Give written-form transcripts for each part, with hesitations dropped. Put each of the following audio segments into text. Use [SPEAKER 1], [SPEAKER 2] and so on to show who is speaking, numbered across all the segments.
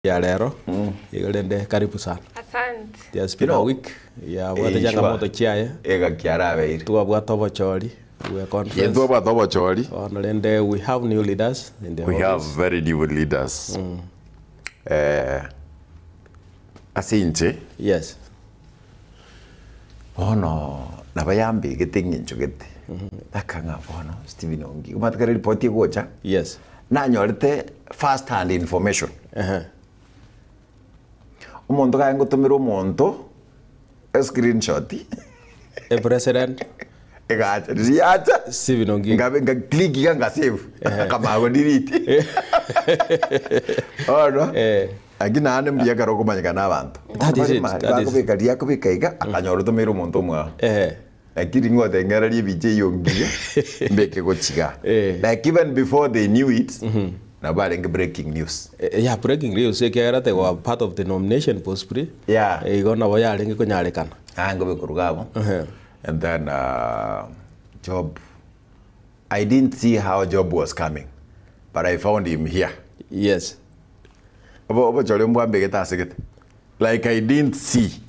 [SPEAKER 1] Ya rero igo rende karibu sana.
[SPEAKER 2] Asante.
[SPEAKER 1] It has been a week yabwate
[SPEAKER 3] Eh, sure.
[SPEAKER 1] changamoto chiaye
[SPEAKER 3] Egaki arabeire.
[SPEAKER 1] twabwate obochori bwe conference
[SPEAKER 3] Intwabwate obochori.
[SPEAKER 1] bono rende we have new leaders in the
[SPEAKER 3] We have
[SPEAKER 1] office.
[SPEAKER 3] very new leaders. Eh, ase inche
[SPEAKER 1] Yes.
[SPEAKER 3] bono nabo yambegete eng'encho gete aka ng'a bono Stephen Ongi omanyete kare report egocha
[SPEAKER 1] Yes.
[SPEAKER 3] nanyorete first hand information
[SPEAKER 1] Ehe.
[SPEAKER 3] Omonto kaye ngotomera omonto escreenshot
[SPEAKER 1] E president
[SPEAKER 3] egacha riria yacha
[SPEAKER 1] Stephen Ongiga.
[SPEAKER 3] nkabe nka click iga nka save akamanya go delete bono
[SPEAKER 1] Eh.
[SPEAKER 3] lakini naende mbuya ekero okomanyekana na abanto
[SPEAKER 1] That is it,
[SPEAKER 3] Barema-
[SPEAKER 1] that is it.
[SPEAKER 3] bakobeka riria akobeka iga akanyora otomeire omonto omwao
[SPEAKER 1] Eh.
[SPEAKER 3] Lakini ngoteng'ereria ebicha eyio ngiya mbeke gochiga
[SPEAKER 1] Eh.
[SPEAKER 3] like even before they knew it nabo barenge breaking news
[SPEAKER 1] Eh, yeah, breaking news ekiagera they were part of the nomination possibly
[SPEAKER 3] Yeah.
[SPEAKER 1] Eh, igo nabo yarenge konyarekana
[SPEAKER 3] Ah, ngobe koruga abo
[SPEAKER 1] Ehe.
[SPEAKER 3] and then uh, job i didn't see how job was coming but i found him here
[SPEAKER 1] yes
[SPEAKER 3] Obo- obochore mbwambegete asegete like i didn't see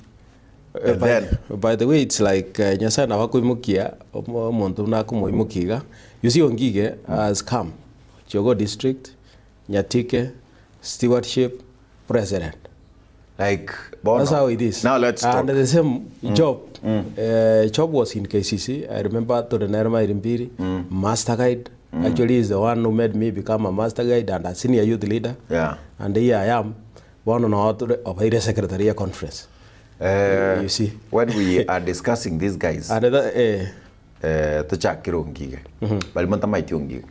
[SPEAKER 1] Eh,
[SPEAKER 3] And
[SPEAKER 1] by,
[SPEAKER 3] then
[SPEAKER 1] by the way it's like uh, nyasaye nabo akoimokia omo- omonto buna akomoimokia iga you see Ongige has come Jogoo district Nyatike stewardship president
[SPEAKER 3] like bono
[SPEAKER 1] That's how it is.
[SPEAKER 3] now let's talk
[SPEAKER 1] And the same job. Uh, job was in KCC. I remember Tore Nerma Irimbiri, master guide. Actually, he's the one who made me become a master guide and a senior youth leader.
[SPEAKER 3] Yeah.
[SPEAKER 1] And here I am, one on our secretary conference.
[SPEAKER 3] Eh,
[SPEAKER 1] You see.
[SPEAKER 3] when we are discussing these guys
[SPEAKER 1] And that, eh,
[SPEAKER 3] eh, tochakire Ongige bari motamaeti Ongige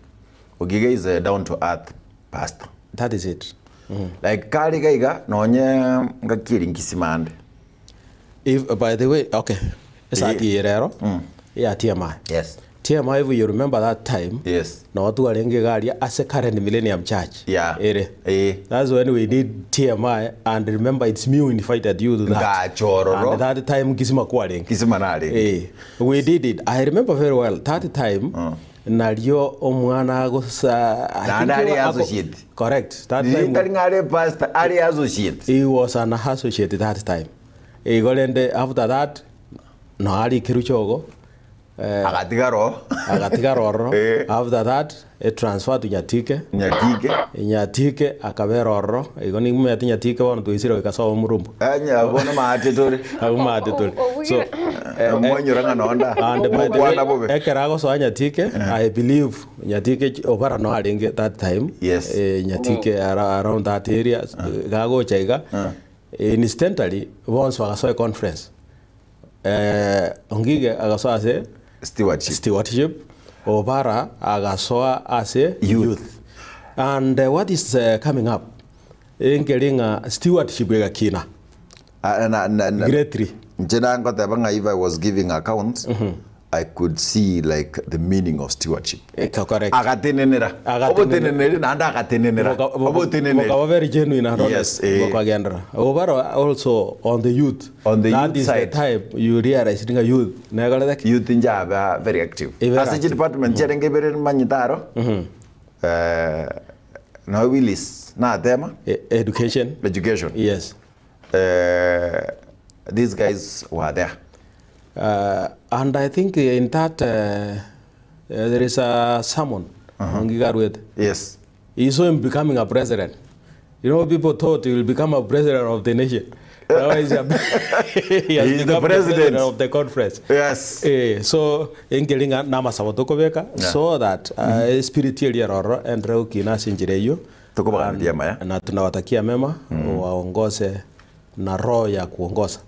[SPEAKER 3] Ongige is a down to earth pastor
[SPEAKER 1] that is it.
[SPEAKER 3] like kare iga iga nonye ngaki eri nkisimande
[SPEAKER 1] If, by the way, okay. Esati yerero. Yeah, TMI.
[SPEAKER 3] yes
[SPEAKER 1] TMI, if you remember that time,
[SPEAKER 3] yes
[SPEAKER 1] no twarenge garia ase current Millennium Church.
[SPEAKER 3] Yeah.
[SPEAKER 1] Ere.
[SPEAKER 3] Eh.
[SPEAKER 1] That's when we did TMI and remember it's me who invited you to that.
[SPEAKER 3] Ngachororo.
[SPEAKER 1] And that time Kisima kwarenge.
[SPEAKER 3] kisima narenge
[SPEAKER 1] Eh. We did it. I remember very well. That time nario omwana agosa I
[SPEAKER 3] Naende
[SPEAKER 1] think
[SPEAKER 3] ari
[SPEAKER 1] ako-
[SPEAKER 3] associate.
[SPEAKER 1] Correct. That
[SPEAKER 3] Riria
[SPEAKER 1] time
[SPEAKER 3] tari ng'a are pastor are associate
[SPEAKER 1] he was an associate that time. Igo rende after that no ari Keruchogo. Eh,
[SPEAKER 3] agatigara oo
[SPEAKER 1] agatigara ororo
[SPEAKER 3] Eh.
[SPEAKER 1] after that e transfer to Nyatike
[SPEAKER 3] Nyatike
[SPEAKER 1] Nyatike akabera ororo igo nimanyete Nyatike bono twaisire goika sobo Murumbu
[SPEAKER 3] Anya bono maate tore
[SPEAKER 1] abwo maate tore so
[SPEAKER 3] mwanyora ng'a nonda
[SPEAKER 1] and by the way
[SPEAKER 3] Mokwana bobe
[SPEAKER 1] ekero agosoa Nyatike I believe Nyatike Obara no arenge that time
[SPEAKER 3] Yes.
[SPEAKER 1] eh, Nyatike around that area gagocha iga incidentally bonsi bagasoa conference eh, Ongige agasoa ase
[SPEAKER 3] stewardship
[SPEAKER 1] stewardship Obara agasoa ase
[SPEAKER 3] Youth.
[SPEAKER 1] youth. And uh, what is uh, coming up enkeri ng'a stewardship egakina
[SPEAKER 3] Ah, na, na, na,
[SPEAKER 1] grade 3
[SPEAKER 3] Inche nangoteba ng'a if I was giving accounts I could see like the meaning of stewardship.
[SPEAKER 1] correct
[SPEAKER 3] Agatenenera.
[SPEAKER 1] Agatenenera.
[SPEAKER 3] Oboteneneri naende agatenenera. Oboteneneri.
[SPEAKER 1] Bokaba very genuine and honest.
[SPEAKER 3] Yes, eh.
[SPEAKER 1] Bokagendera. Obara also on the youth.
[SPEAKER 3] On the
[SPEAKER 1] That
[SPEAKER 3] youth
[SPEAKER 1] is
[SPEAKER 3] side.
[SPEAKER 1] the time you realize ng'a youth nekorete ki?
[SPEAKER 3] Youth inche aba very active.
[SPEAKER 1] Eh, very
[SPEAKER 3] Ase
[SPEAKER 1] active.
[SPEAKER 3] chidepartment chiarenge ibere manyete aro. Eh, no Willis natema
[SPEAKER 1] Eh, Education.
[SPEAKER 3] education.
[SPEAKER 1] Yes.
[SPEAKER 3] Eh, these guys were there.
[SPEAKER 1] Uh, and I think in that uh, uh, there is a sermon on Gigaruete.
[SPEAKER 3] Yes.
[SPEAKER 1] He saw him becoming a president. You know, people thought he will become a president of the nation. Now he's, a, he has
[SPEAKER 3] He's the
[SPEAKER 1] become
[SPEAKER 3] president.
[SPEAKER 1] president of the conference.
[SPEAKER 3] Yes.
[SPEAKER 1] Eh, so enkelinga namasabo tokobeka
[SPEAKER 3] Yeah.
[SPEAKER 1] so that uh, spirit eria roro endre gokina ase enchera eyio
[SPEAKER 3] Tokobagandia maya.
[SPEAKER 1] na tunawatakia mema waongoze na roho ya kuongoza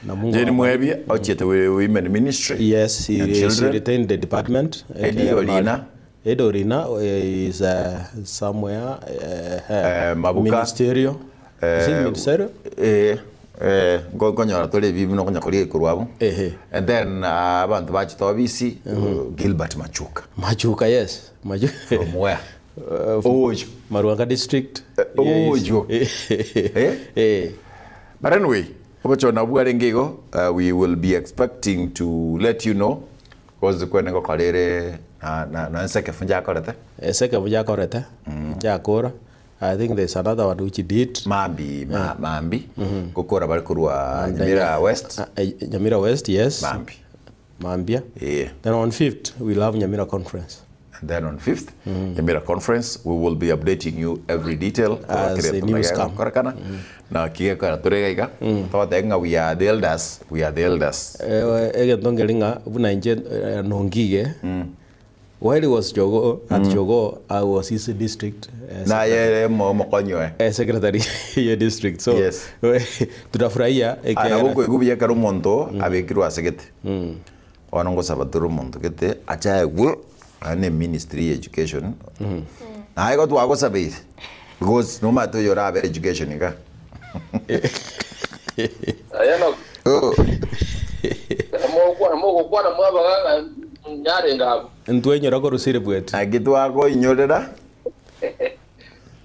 [SPEAKER 1] na Mungu
[SPEAKER 3] Jane
[SPEAKER 1] awabariki.
[SPEAKER 3] Mwebia ochiete women ministry.
[SPEAKER 1] Yes, he,
[SPEAKER 3] And
[SPEAKER 1] she
[SPEAKER 3] children.
[SPEAKER 1] retained the department.
[SPEAKER 3] Eddie Orina.
[SPEAKER 1] Eddie Orina eh, is uh, somewhere. Uh,
[SPEAKER 3] Eh, Mabuka.
[SPEAKER 1] Ministerial. is it ministerial?
[SPEAKER 3] Eh, eh, nko- nkonyora tore ebi buna okonya koria korwa abwo.
[SPEAKER 1] Ehe.
[SPEAKER 3] And then uh, abanto bachete obisi uh, Gilbert Machuka.
[SPEAKER 1] Machuka, yes. Machuka.
[SPEAKER 3] From where?
[SPEAKER 1] Uh,
[SPEAKER 3] Ojo.
[SPEAKER 1] Maruanga district.
[SPEAKER 3] Eh, Ojo.
[SPEAKER 1] Eh? Eh.
[SPEAKER 3] But anyway, obochona bwarenge igo, uh, we will be expecting to let you know because kwene ngokorere na na na nseke funja akorete.
[SPEAKER 1] Eseke buja korete. Jakora. I think there's another one which he did.
[SPEAKER 3] Mambi, ma, mambi, gokora bare korwa Nyamira West.
[SPEAKER 1] Nyamira West, yes.
[SPEAKER 3] Mambi.
[SPEAKER 1] Mambia.
[SPEAKER 3] Yeah.
[SPEAKER 1] Then on 5th, we'll have Nyamira Conference.
[SPEAKER 3] And then on 5th, Nyamira Conference, we will be updating you every detail.
[SPEAKER 1] As the news come.
[SPEAKER 3] Korekana. Na kigekora tore iga. Togoteba ng'a we are the elders, we are the elders.
[SPEAKER 1] Eh, egento nkeri ng'a buna inche eh, nongige while he was Jogoo at Jogoo I was his district eh,
[SPEAKER 3] Naye omo- omokonyi oye.
[SPEAKER 1] eh, secretary ye district so
[SPEAKER 3] Yes.
[SPEAKER 1] tutafurahia
[SPEAKER 3] Ah, nabo okoigwa buya ekero omonto abekirwe ase gete. Bono ngosaba tore omonto gete ache aegwe naende ne ministry ya education. Naye igo twagosabeire because nomanyete oyo orabe education igaa.
[SPEAKER 2] Aye no
[SPEAKER 3] Oh.
[SPEAKER 2] mogokwana mogokwana mwabaga ng'a nyarenge abwo.
[SPEAKER 1] Ntwenyora korwa Siribweti.
[SPEAKER 3] Naki twakoinyorera.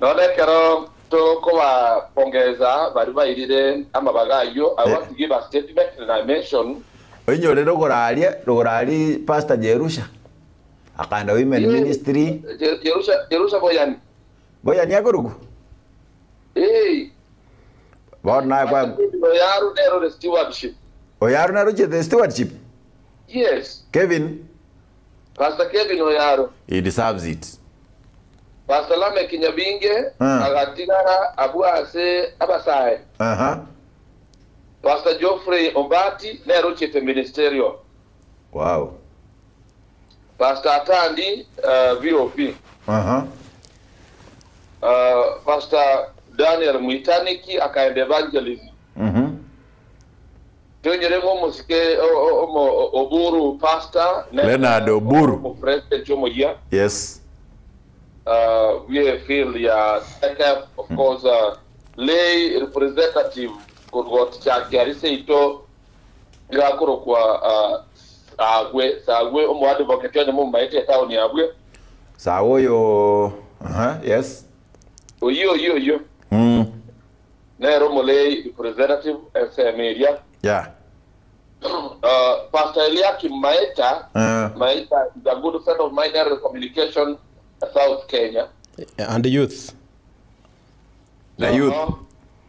[SPEAKER 2] Nonya ekero tokobapongeza baria bairire amabaga ayio, I want to give a statement and I mention.
[SPEAKER 3] Oinyorere okoraria rokoraria Pastor Jerusha akaenda women ministry.
[SPEAKER 2] Jerusha, Jerusha Boyani.
[SPEAKER 3] Boyani akorokwa?
[SPEAKER 2] Ee.
[SPEAKER 3] Bono naye kwa
[SPEAKER 2] Oyaru nero the stewardship.
[SPEAKER 3] Oyaru naroche the stewardship?
[SPEAKER 2] Yes.
[SPEAKER 3] Kevin.
[SPEAKER 2] Pastor Kevin Oyaru.
[SPEAKER 3] He deserves it.
[SPEAKER 2] Pastor Lameck Nyabinge
[SPEAKER 3] Ah.
[SPEAKER 2] agatigara abwo ase abasae.
[SPEAKER 3] Aha.
[SPEAKER 2] Pastor Geoffrey Ombati nere ochete ministerial.
[SPEAKER 3] Wow.
[SPEAKER 2] Pastor Atandi uh, VOP.
[SPEAKER 3] Aha.
[SPEAKER 2] Uh, Pastor Daniel Mwitaniki akaenda evangelism.
[SPEAKER 3] Mhm.
[SPEAKER 2] Tonyore ng'a omosike omo Oburu pastor
[SPEAKER 3] Leonard Oburu.
[SPEAKER 2] Omo president omoyia.
[SPEAKER 3] Yes.
[SPEAKER 2] Uh, bwe field ya SECAF of course uh, lay representative korwa chake ari seito igakorokwa uh, Sagwe Sagwe omo advocate onye momaete etown yabwe.
[SPEAKER 3] Sawa oyo aha yes.
[SPEAKER 2] Oyio oyio oyio.
[SPEAKER 3] Mm.
[SPEAKER 2] Nere omolei representative ensemo eria.
[SPEAKER 3] Yeah.
[SPEAKER 2] Uh, Pastor Eliakim Maeta,
[SPEAKER 3] Uh.
[SPEAKER 2] Maeta is a good friend of mine nere communication South Kenya.
[SPEAKER 1] And the youth.
[SPEAKER 3] The youth.
[SPEAKER 2] Uh,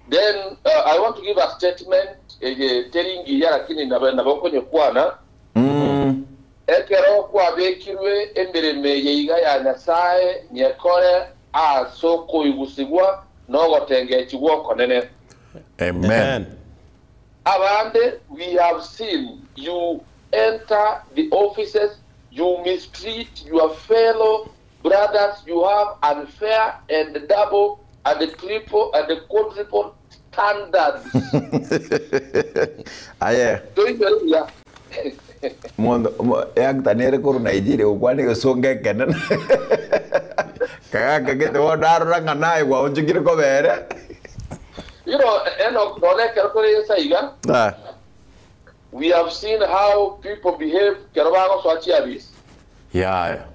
[SPEAKER 2] then uh, I want to give a statement eye teri ngiya lakini nabo nabo konyekwana
[SPEAKER 3] Mm.
[SPEAKER 2] ekero kwabekirwe emeremo eye iga ya Nyasae nyekore ase okoigusigwa na ogotengechigwa okonene.
[SPEAKER 3] Amen.
[SPEAKER 2] Abande we have seen you enter the offices you mistreat your fellow brothers you have unfair and double and triple and quadruple standards.
[SPEAKER 3] Aye.
[SPEAKER 2] Toinyore buya.
[SPEAKER 3] Mondo actor nere korwa Nigeria gokwana egesongo ekenene. Kagaka gete bono narora ng'a naye gwaonchokire kobere.
[SPEAKER 2] You know, Enoch, nonye ekero tore ensa iga,
[SPEAKER 3] Ah.
[SPEAKER 2] we have seen how people behave kero bagosoa chiabisi.
[SPEAKER 3] Yaya.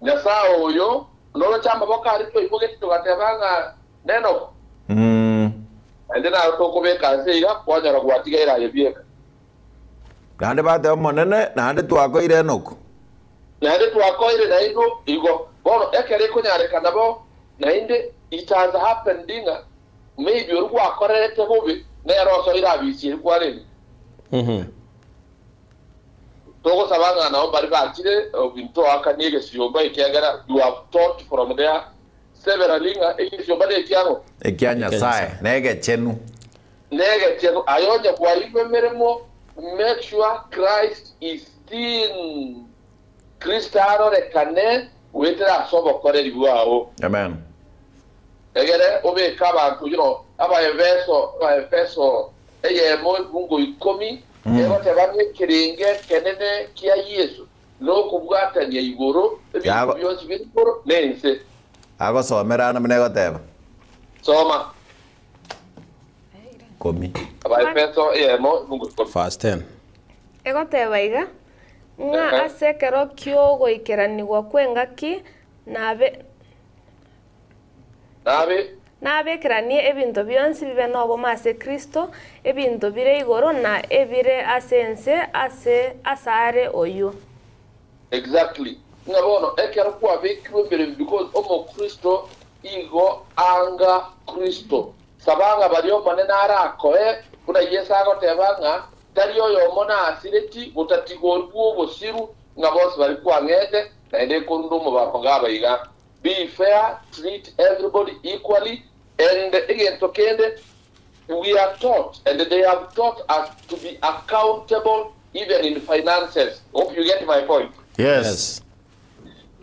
[SPEAKER 2] Nyasae oyo noroche amaboko aria twaimogete togateba ng'a Nenoch,
[SPEAKER 3] Mm.
[SPEAKER 2] naende naro tokobeka ase iga, kwanyora gwatigaire aye bieka.
[SPEAKER 3] Naende bateba Omonene, naende twakoire Enoku.
[SPEAKER 2] Naende twakoire nainwe igo. Bono ekero ekonyarekana bo, naende it has happened ng'a maybe oria gwakorerete bobe nere osoire abisi eria kwarenge. Togosaba ng'a nabo mbaria bachire ntoakanie egesiomba ekiagera you have taught from there severally ng'a egesiomba nekiang'o?
[SPEAKER 3] Ekia Nyasae, negechenu.
[SPEAKER 2] Negechenu. Aye onye kwaigwa emeremo make sure Christ is seen. Kristo arorekane goetera ase obokoreri bwao.
[SPEAKER 3] Amen.
[SPEAKER 2] Egere obeke abanto, you know, Abaefeso, Abaefeso eyemo ebungo ikomi, egoteba ng'a ekerenge ekenene kia Yeso nokobwatania igoro, ebinto
[SPEAKER 3] Yago-
[SPEAKER 2] bionsi bire igoro na ense.
[SPEAKER 3] Agosomera ande buna egoteba.
[SPEAKER 2] Soma.
[SPEAKER 3] Ikomi.
[SPEAKER 2] Abaefeso eyemo ebungo ikomi.
[SPEAKER 1] Verse 10.
[SPEAKER 4] Egoteba iga, ng'a
[SPEAKER 2] Ehe.
[SPEAKER 4] ase ekero ki'ogoikeranigwa kw'engaki nabe.
[SPEAKER 2] Nabe.
[SPEAKER 4] Nabekeranie ebinto bionsi bibe nobomo ase Kristo, ebinto bire igoro na ebire ase ense ase asare oyio.
[SPEAKER 2] Exactly. Ng'a bono ekero kwabekirwe emeremo because omokristo igo anga Kristo. Saba ng'a baria Omonene arakoe, buna Yeso agoteba ng'a tari oyomo nasireti gotatiga origwe obosiru, ng'a bonsi baria kwang'ete, naende ekorunda omobako ngaba iga. Be fair, treat everybody equally, and egento kende, we are taught and they have taught us to be accountable even in finances. Hope you get my point.
[SPEAKER 3] Yes.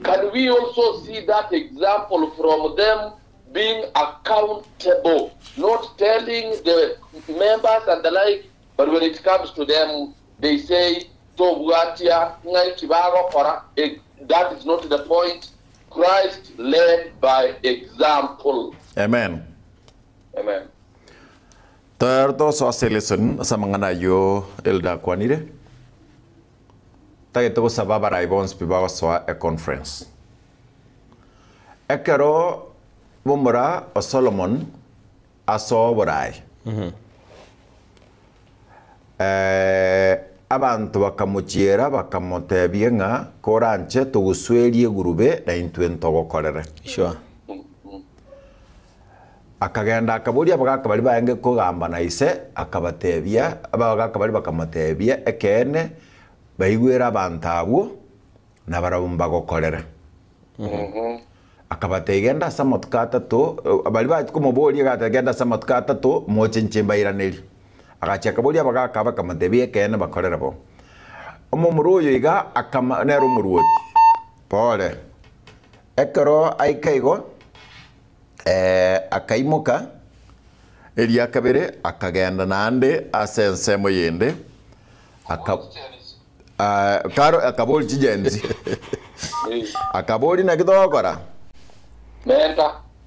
[SPEAKER 2] Can we also see that example from them being accountable, not telling the members and the like, but when it comes to them, they say, Tobwatia ng'ai ki bagokora, eh, that is not the point. Christ led by example.
[SPEAKER 3] Amen.
[SPEAKER 2] Amen.
[SPEAKER 3] Toyare tosoa ase elesson ase amang'ana ayio Elder akwanire. Tagete gosaba abarai bonsi pi bagosoa econference. Ekero momura o Solomon asoa oborai, abanto bakamochiera bakamotebia ng'a koranche togosuerie egurube na intwe ntogokorere.
[SPEAKER 1] Sure.
[SPEAKER 3] Akagenda akaboria abagaaka baria barenge kogamba na ise, akabatebia, abagaaka baria bakamotebia, Ekeene, baigwere abanto abwo, na barabwo mbagokorere. Akabatebia, Genda ase amatuko atato, baria bachia komoboria agateba, Genda ase amatuko atato, moche inche mbairanerie. Agachia akaboria abagaaka bakamotebia, Ekeene bakorere bo. Omomura oyo iga akama nere omoruoti, pore. Ekero aika igo, Akaimoka eria kabere, akagenda naende ase ensemo yende, akaboria chigenzi, akaboria naki togokora?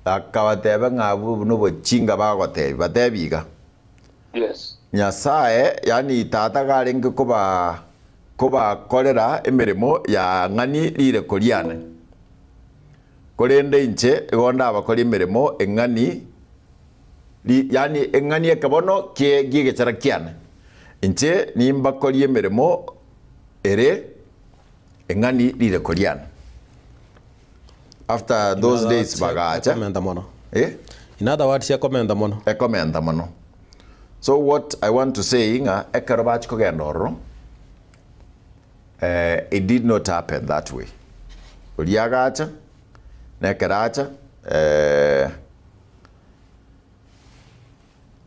[SPEAKER 3] Akabatebia ng'a abwo nobochinga bagotebia, batebie iga, Nyasae, yaani Tata garenge kobakorera emeremo ya ng'ani rireko riane. Korende inche igo ndabakore emeremo eng'ani, ri, yaani eng'ani ekebono kie gi'egechara kiane. Inche nimbakorie emeremo ere eng'ani rireko riane. After
[SPEAKER 1] In
[SPEAKER 3] those
[SPEAKER 1] other
[SPEAKER 3] days
[SPEAKER 1] words,
[SPEAKER 3] bagacha,
[SPEAKER 1] ekomenta mono.
[SPEAKER 3] eh?
[SPEAKER 1] In other words, ekomenta mono.
[SPEAKER 3] Ekomenta mono. So what I want to say ng'a ekero bachia kogenda ororo, eh, it did not happen that way. Oria agacha, na ekero acha, eh,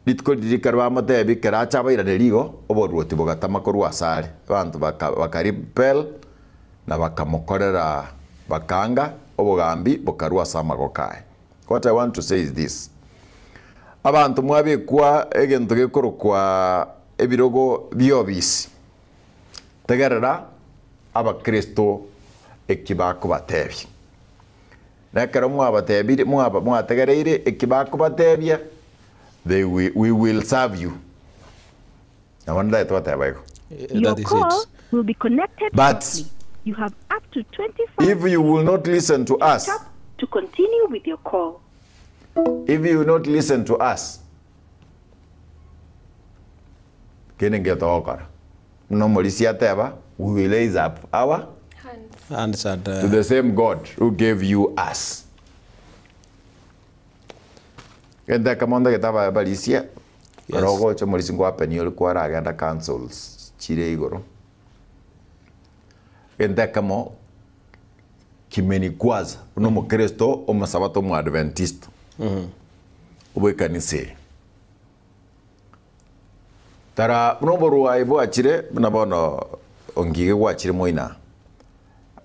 [SPEAKER 3] rituko riria ekero bamotebia ekero acha abairanerie igo, oboruoti bogatama korwa asare. Abanto baka baka rebel na bakamokorera bakaanga obogambi bokarwa ase amagoko aye. What I want to say is this, abanto mwabekwa egento gekorokwa ebirogo bi'obisi, Tegerera Abakristo eki bakobatebia. Na ekero mwabatebirie, mwaba mwategereire eki bakobatebia, they will, we will serve you. Nabo ndagete goteba igo.
[SPEAKER 5] Your
[SPEAKER 1] That is
[SPEAKER 5] call
[SPEAKER 1] it.
[SPEAKER 5] will be connected
[SPEAKER 3] But
[SPEAKER 5] shortly. You have up to 25
[SPEAKER 3] if you will not listen to us,
[SPEAKER 5] tap to continue with your call.
[SPEAKER 3] if you will not listen to us, Kende nkio togokora. Buna omorisia ateba, we will raise up our
[SPEAKER 4] Hands.
[SPEAKER 1] Hands and,
[SPEAKER 3] to the same God who gave you us. Gento ekemo ntagete aba abarisia,
[SPEAKER 1] Yes.
[SPEAKER 3] oro ogocha omorisia nkoapenia ore kwaragenda councils chire igoro. Gento ekemo kimenikwaza buna omokristo omosabato omoadventista obw'ekanisa eye. Tara buna oborwai bwachire, buna bono ongige gwachire moina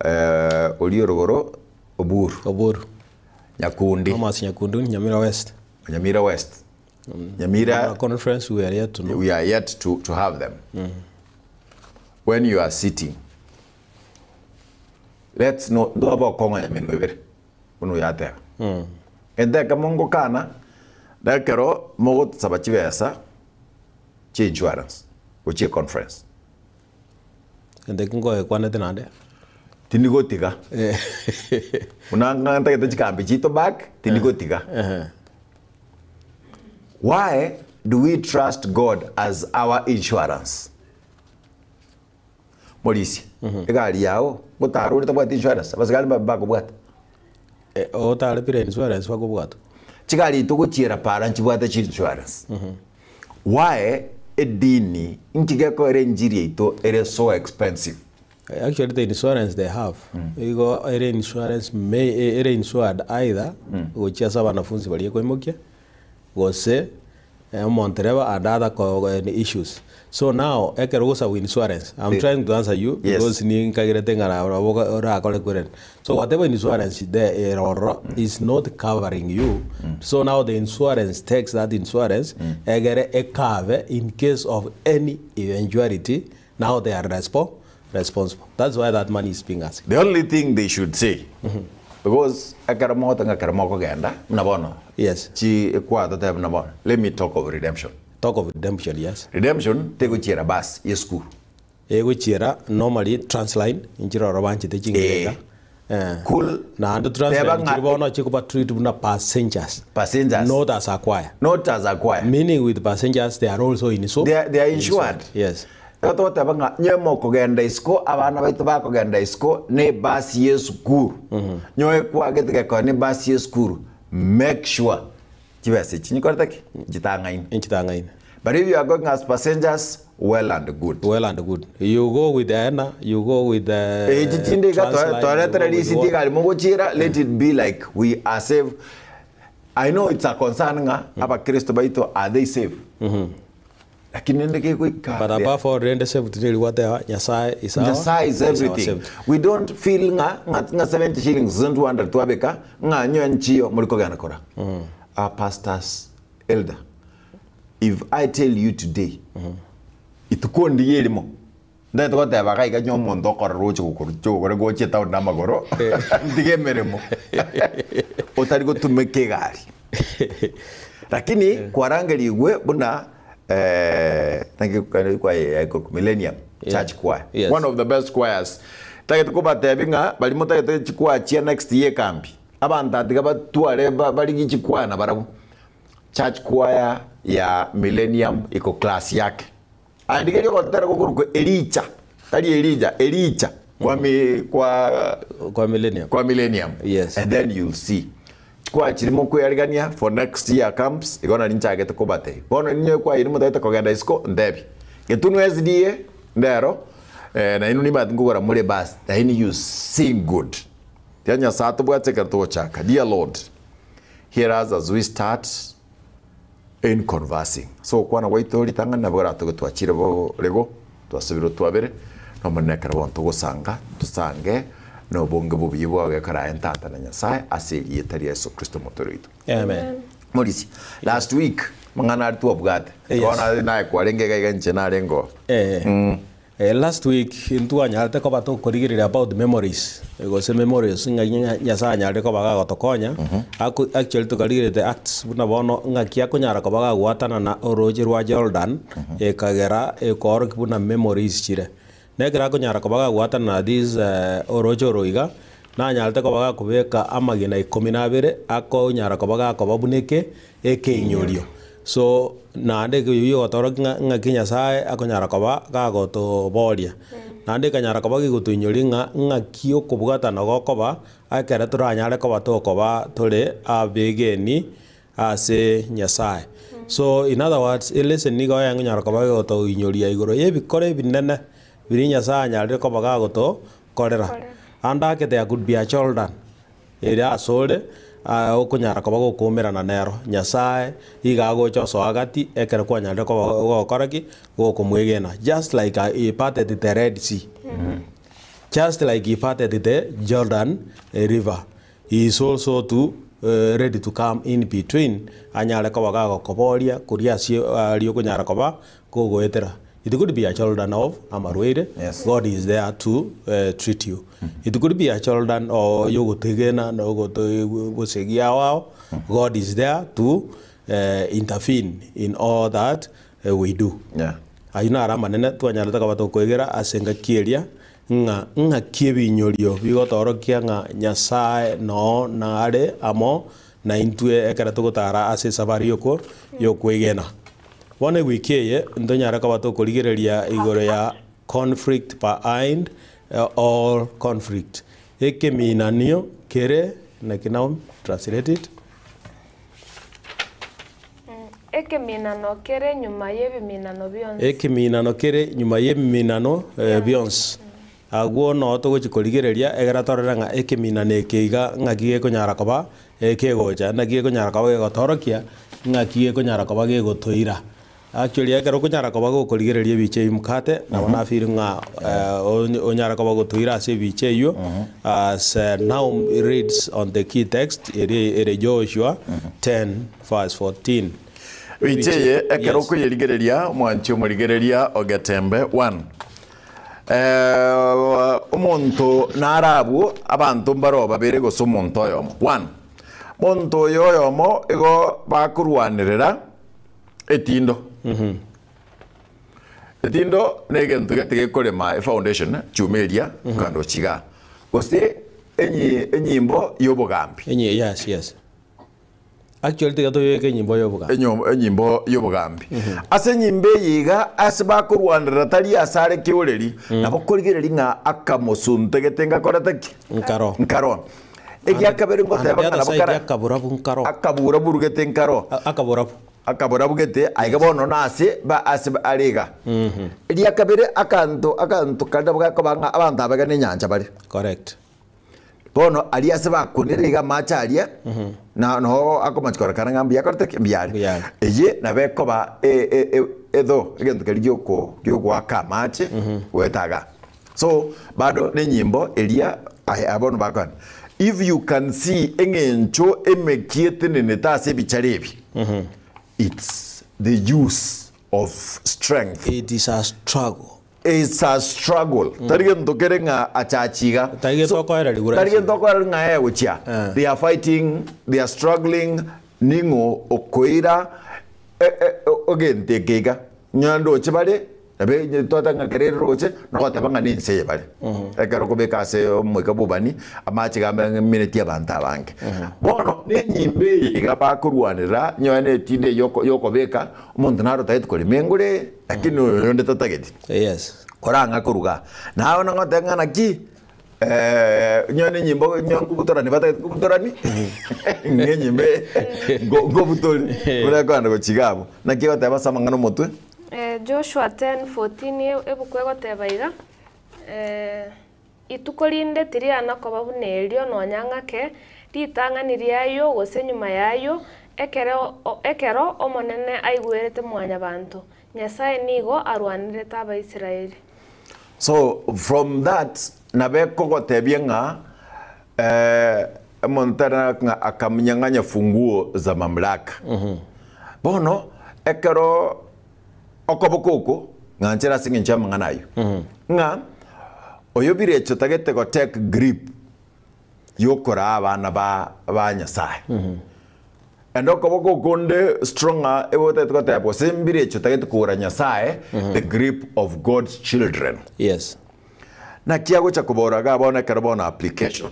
[SPEAKER 3] eh, oria orogoro Oburu,
[SPEAKER 1] Oburu.
[SPEAKER 3] Nyakundi,
[SPEAKER 1] Thomas Nyakundi, Nyamira West.
[SPEAKER 3] Nyamira West, Nyamira
[SPEAKER 1] Our conference we are yet to know.
[SPEAKER 3] we are yet to, to have them. When you are sitting, let's not ntobe okong'onya emenwa ebere buna oyo ateba. Egento ekemo ngokana, na ekero mogosaba chibesa chia insurance gochia econference.
[SPEAKER 1] Egento ekio nkoekwanete naende.
[SPEAKER 3] Tindigotiga. Buna ng'a ntagete chikambi chiaito back, tindigotiga. Why do we trust God as our insurance? Morisia, egari yao, ngotara ore tabwati insurance, abasigari mbabe bakobwata.
[SPEAKER 1] Otarepire insurance bakobwata.
[SPEAKER 3] Chigari togochiera para nchibwate chi insurance. Why edini nki gekoera enjiri yaito ere so expensive?
[SPEAKER 1] Actually the insurance they have igo ere insurance may ere insured either gochia ase abanafunzi baria ekoimokia gose omontereba and other issues. So now ekero ogosabwa insurance, I'm trying to answer you because ninkagerete ng'a nabo orakore kwerenda. So whatever insurance there ere ororo is not covering you, so now the insurance takes that insurance egere ekabe in case of any eventuality now they are respo responsible. That's why that money is being asked.
[SPEAKER 3] The only thing they should say because ekero mogoteba ng'a ekero mokogenda buna bono
[SPEAKER 1] Yes.
[SPEAKER 3] chi ekwaya totebe buna bono let me talk of redemption.
[SPEAKER 1] Talk of redemption, yes.
[SPEAKER 3] Redemption tegochiera bus ye esukuru.
[SPEAKER 1] Egochiera normally Transline inchire oro banchete chingeka. Eh.
[SPEAKER 3] Cool.
[SPEAKER 1] Naende
[SPEAKER 3] Teba
[SPEAKER 1] Transline
[SPEAKER 3] ng'a
[SPEAKER 1] chiri bono chikoba treat buna passengers.
[SPEAKER 3] Passengers.
[SPEAKER 1] Not as a choir.
[SPEAKER 3] Not as a choir.
[SPEAKER 1] Meaning with passengers they are also in so.
[SPEAKER 3] They are insured.
[SPEAKER 1] Yes.
[SPEAKER 3] Igo togoteba ng'a nyowe mokogenda isiko, abana baito bakogenda isiko ne ebus ye esukuru. Nyowe kwagete gekonya ne ebus ye esukuru, make sure chibesa echi nchikorete ki? Nchitang'aine.
[SPEAKER 1] Nchitang'aine.
[SPEAKER 3] But if you are going as passengers, well and good.
[SPEAKER 1] Well and good. You go with the Ena, you go with the
[SPEAKER 3] Echi chinde iga
[SPEAKER 1] Transline, you
[SPEAKER 3] toretere
[SPEAKER 1] go with
[SPEAKER 3] risiti
[SPEAKER 1] what?
[SPEAKER 3] egari mogochiera, let it be like we are safe. I know it's a concern ng'a abakristo baito are they safe? Lakini rende kegoika
[SPEAKER 1] But above all rende safety neri gwateba Nyasaye is our,
[SPEAKER 3] Nyasaye is
[SPEAKER 1] our
[SPEAKER 3] everything.
[SPEAKER 1] safety.
[SPEAKER 3] We don't feel ng'a ng'a ng'a 70 shillings 200 twabeka ng'a nyowe nchiyo muri kogenda kora. Our pastors elder if I tell you today ituko ndiye erimo ndagete goteba iga iga nyowe omonto okorora oche gokoru chogokora gochia etown na amagoro ntige emeremo otari gotumeka egari lakini kwarangerigwe buna naki choir Millennium Church Choir
[SPEAKER 1] Yes.
[SPEAKER 3] one of the best choirs tagete kobatebi ng'a baria motagete chichoir chia next year ekambi abanto atiga batware barigie chichoir nabarabwo Church choir ya Millennium iko class yake. Aye ndigerie ogotera gokorokwa Elija, tari Elija, Elija kwa mi kwa
[SPEAKER 1] Kwa Millennium.
[SPEAKER 3] kwa Millennium.
[SPEAKER 1] Yes.
[SPEAKER 3] And then you'll see. Choir chiria mokoearigania for next year camps, igo nari nchagete kobatebia. Bono ninye choir eri motagete kogenda isiko, ntebi. Getunwa SDA, ndero, eh, nainwe nimanyete nkogora more bus, lakini you sing good. Tiga Nyasaye atobwate ekero togochaka. Dear Lord, Hear us as we start in conversing. Ase ogokwana gwaito ritang'ani nabo oratoke twachire borego, twasabire otwabere, na Omonene ekero bono togosanga, tosange na obonge bw'obuya bwao gekora aye Tata na Nyasae ase erieta ria Yeso Kristo omotore oito.
[SPEAKER 1] Amen.
[SPEAKER 3] Morisia, last week amang'ana aria twabwate,
[SPEAKER 1] Yes.
[SPEAKER 3] bono naye kwarenge iga iga inche narenge oo.
[SPEAKER 1] Eh, Last week ntwanyarete koba tokorigereria about memories gose memorials ng'a Nyasaye anyarire koba gagotokonya actually tokarigereria the acts buna bono ng'aki akonyara koba gagoatanana oroche rwa Jordan ekagera ekoorokia buna memories chire. Na ekero akonyara koba gagoatanana this oroche oro iga, nanyarete koba gakobeka amagena ikomi na abere akonyara koba gakoba buna eke ekeinyorio. So, naende eyio egotorokia ng'a ng'aki Nyasaye akonyara koba gagotoboria. Naende ekanyara koba gegotoinyoria ng'a ng'aki okobwatana gokoba, ekere toranyare koba tokoba tore abegeni ase Nyasaye. So, in other words, elesson nigo ekonyara koba egotoinyoria igoro ya ebikoro ebinene biria Nyasaye anyarire koba gagotokorera. Ande ake there could be a Jordan. Ere asore okonyara koba gokoumerana nero, Nyasae iga agocha osoa gati ekero kwanyarire koba gokora ki? Gokomwegena. Just like he parted the Red Sea, just like he parted the Jordan River, he is also to ready to come in between anyare koba gagokoboria koria ase aria okonyara koba kogoetera. It could be a Jordan of amarwaire,
[SPEAKER 3] Yes.
[SPEAKER 1] God is there to treat you. It could be a Jordan o yogotegena na ogosegia ao ao, God is there to intervene in all that we do.
[SPEAKER 3] Yeah.
[SPEAKER 1] Ayio naro amanene twanyarete koba tokoegera ase engaki eria ng'a ng'aki ebinyorio bigotoorokia ng'a Nyasae noo nare amo naintwe ekero togotara ase esabari yoko yokwegena. Bono ewiki eye ntonyare koba tokorigereria igoro ya conflict behind all conflict, ekeminanio kere Naki Naomi, translate it.
[SPEAKER 4] Ekeminano kere nyuma y'ebiminano bionsi.
[SPEAKER 1] Ekeminano kere nyuma y'ebiminano bionsi. Agwo noo togochia korigereria egera torore ng'a ekeminano eke iga ng'aki gekonyara koba kegocha, naki gekonyara koba gegotorokia, ng'aki gekonyara koba gegotoira. Actually ekero okonyara koba gokorigereria ebicha eyio mokate, nabo na feel ng'a onyare koba ogotoira ase ebicha eyio, as Naum reads on the key text ere ere Joshua 10 verse 14.
[SPEAKER 3] Ebicha eye ekero
[SPEAKER 1] Yes.
[SPEAKER 3] okoyerigereria omwanchi omorigereria ogetembe 1. Omonto nare abwo abanto mbare babere gose omonto oyomo. 1. Monto oyo oyomo igo bakorwanerera etindo. Etindo na egento gete gekorema efoundation chuma eria kando chiga gose enyi enyimbo ya obogambi.
[SPEAKER 1] Enye yes yes. Actually tiga toyeke enyimbo ya obogambi.
[SPEAKER 3] Enyo- enyimbo ya obogambi. Ase enyimbo eye iga ase bakorwanerera tari ase are keoreri, nabo korigereria ng'a akamosunte gete ngakorete ki?
[SPEAKER 1] Nkaro.
[SPEAKER 3] Nkaro. Egiakabere
[SPEAKER 1] And
[SPEAKER 3] ngoteba
[SPEAKER 1] the
[SPEAKER 3] ng'a
[SPEAKER 1] other
[SPEAKER 3] nabo
[SPEAKER 1] side
[SPEAKER 3] kara
[SPEAKER 1] akaborabu nkaro.
[SPEAKER 3] akaborabu gete nkaro.
[SPEAKER 1] Akaborabu.
[SPEAKER 3] Akaborabu gete aiga bono nase ba ase are iga. Eriakabere akanto akanto karia nabo gakoba ng'a abanto aba iga nenyancha bare.
[SPEAKER 1] Correct.
[SPEAKER 3] Bono aria ase bakunire iga amache aria, na noo akomachi korekana ng'a mbuya akorete ki? Mbuya are.
[SPEAKER 1] Mbuya are.
[SPEAKER 3] Eye nabo ekoba e- e- e- etho egento keria gioko giogoaka amache goeta igaa. So bado nenyimbo eria aye bono bakwana if you can see eng'encho emekia etenenete ase ebichara ebi it's the use of strength.
[SPEAKER 1] It is a struggle.
[SPEAKER 3] It's a struggle. Tari gento kere ng'a achachi iga.
[SPEAKER 1] Tari gento okoereri gura
[SPEAKER 3] Tari gento okoereri ng'a eh gochia.
[SPEAKER 1] Eh.
[SPEAKER 3] They are fighting, they are struggling, ning'o okoira eh, eh, ogento eke iga. Nyanda oche bare, nabe onye twateba ng'a kere roche, nogoteba ng'a nense eye bare. Ekero okobeka ase omoika bwa obani, amache iga amenetie abanto abange. Bono, na enyimbo eye iga bakorwanera, nyowe na etindi eye yoko yokobeka, omonto naro otagete korema engure, lakini oyonde tatageti.
[SPEAKER 1] Yes.
[SPEAKER 3] Korang'a koruga. Naye bono ngoteba ng'a naki, nyowe na enyimbo nyowe nkobutorani batagete kobutorani, ng'a enyimbo eye nko nkobutori, buna ekogenda gochia iga abwo. Naki egoteba ase amang'ana omotwe?
[SPEAKER 4] Joshua 10:14 ebuku egoteba iga, Ituko rinde tiriana koba buna erio nonya ng'ake, ritang'ani ri'ayio gose nyuma y'ayio, ekero ekero Omonene aigwerete Mwanyabanto. Nyasae nigo arwanerete Abaisraeli.
[SPEAKER 3] So from that nabo ekogotebia ng'a omonto are ng'a akamnyang'anya funguo za mamlaka. Bono ekero okoboko oko ng'anchere ase eng'encho y'amang'ana ayio ng'a oyo birecha otagete go take grip yokoraa abana ba ba Nyasaye. And okoboko okonde stronger igo otagete goteba gose mbirecha otagete kogora Nyasaye the grip of God's children.
[SPEAKER 1] Yes.
[SPEAKER 3] Naki agocha kobora iga bono ekero bono application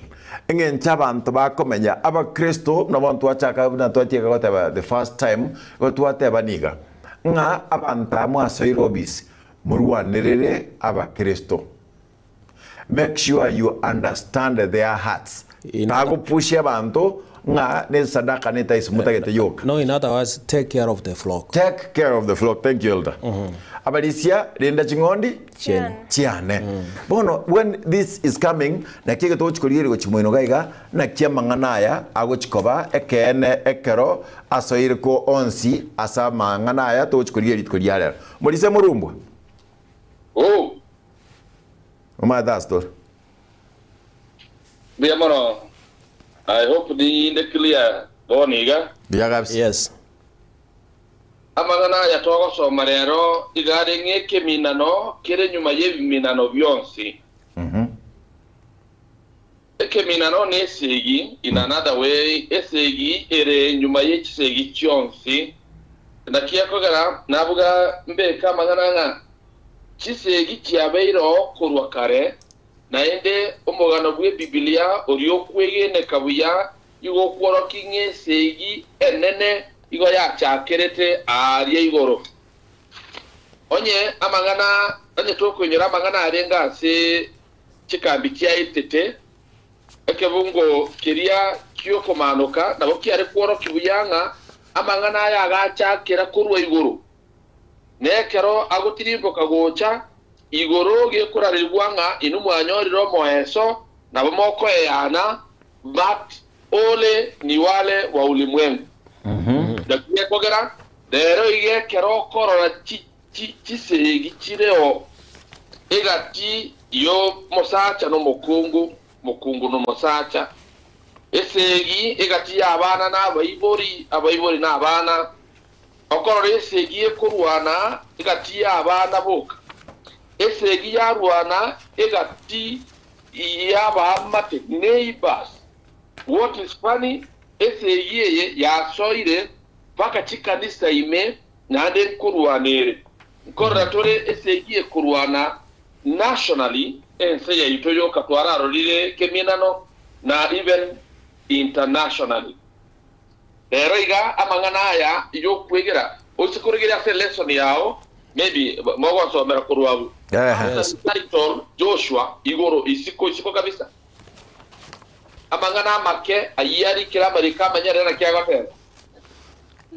[SPEAKER 3] eng'encho abanto bakomenya abakristo buna bono twachaka buna twatieka goteba the first time igo twateba niga ng'a abanto aa mwasoire obisi morwanerere abakristo make sure you understand their hearts
[SPEAKER 1] In-
[SPEAKER 3] tagopushia abanto ng'a ne sadaka ne tithes motagete yoka.
[SPEAKER 1] No, in other words, take care of the flock.
[SPEAKER 3] Take care of the flock. Thank you, Elder. Abarisia, renda ching'ondi
[SPEAKER 1] Chiane.
[SPEAKER 3] chiane. Bono, when this is coming, naki egento ogochi korigereria gochia moino iga iga, naki amang'ana aya agochi koba ekeene ekero asoire ko onsi ase amang'ana aya togochi korigereria rituko ria rero. Morisia morumbwa.
[SPEAKER 2] Oh,
[SPEAKER 3] Omanyete ase tore.
[SPEAKER 2] Mbuya mono. I hope ninde clear bono iga.
[SPEAKER 3] Buya kabisa.
[SPEAKER 1] Yes.
[SPEAKER 2] Amang'ana aya togosoma rero iga are ng'ekeminano kere nyuma y'ebiminano bionsi. Ekeminano nesegi, in another way, esegi ere nyuma ye chisegi chionsi. Naki ekogera nabuga mbeke amang'ana ng'a chisegi chiabeire oo korwa kare, Naende omogano bw'Ebibilia oria okwegeneka buya igo okworokia ng'a esegi enene igo yachakerete aaria igoro. Onye amang'ana onye tokoinyora amang'ana arenge ase chikambi chiaetete, Ekebungo keria gi'okomaanoka nabo kiare kworokia buya ng'a amang'ana aya agachakera korwa igoro, na ekero agotirimboka gocha igoro gekorarerigwa ng'a inwe mwanyorire omoeso, nabo mokoeyana, but ole ni wale wa ulimwengu. Naki gekogera rero iga ekero okorora chisegi chireo egati y'omosacha nomokungu, mokungu nomosacha, esegi egati y'abana na abaibori, abaibori na abana, okorora esegi ekorwana egati y'abana boka, esegi yarwana egati y'abaamate, neighbors. What is funny, esegi eye yasoire mpaka chikanisa ime naende nkorwana ere. Nkorora tore esegi ekorwana nationally, ense yaito yoka twararorire keminano na even internationally. Rero iga amang'ana aya yokwegera ose koregeria ase lesson yao maybe mogosomera korwa abwo.
[SPEAKER 3] Ehe.
[SPEAKER 2] After the title Joshua igoro isiko isiko kabisa. Amang'ana amake ayio arikire amariko amanyerere naki agoteba.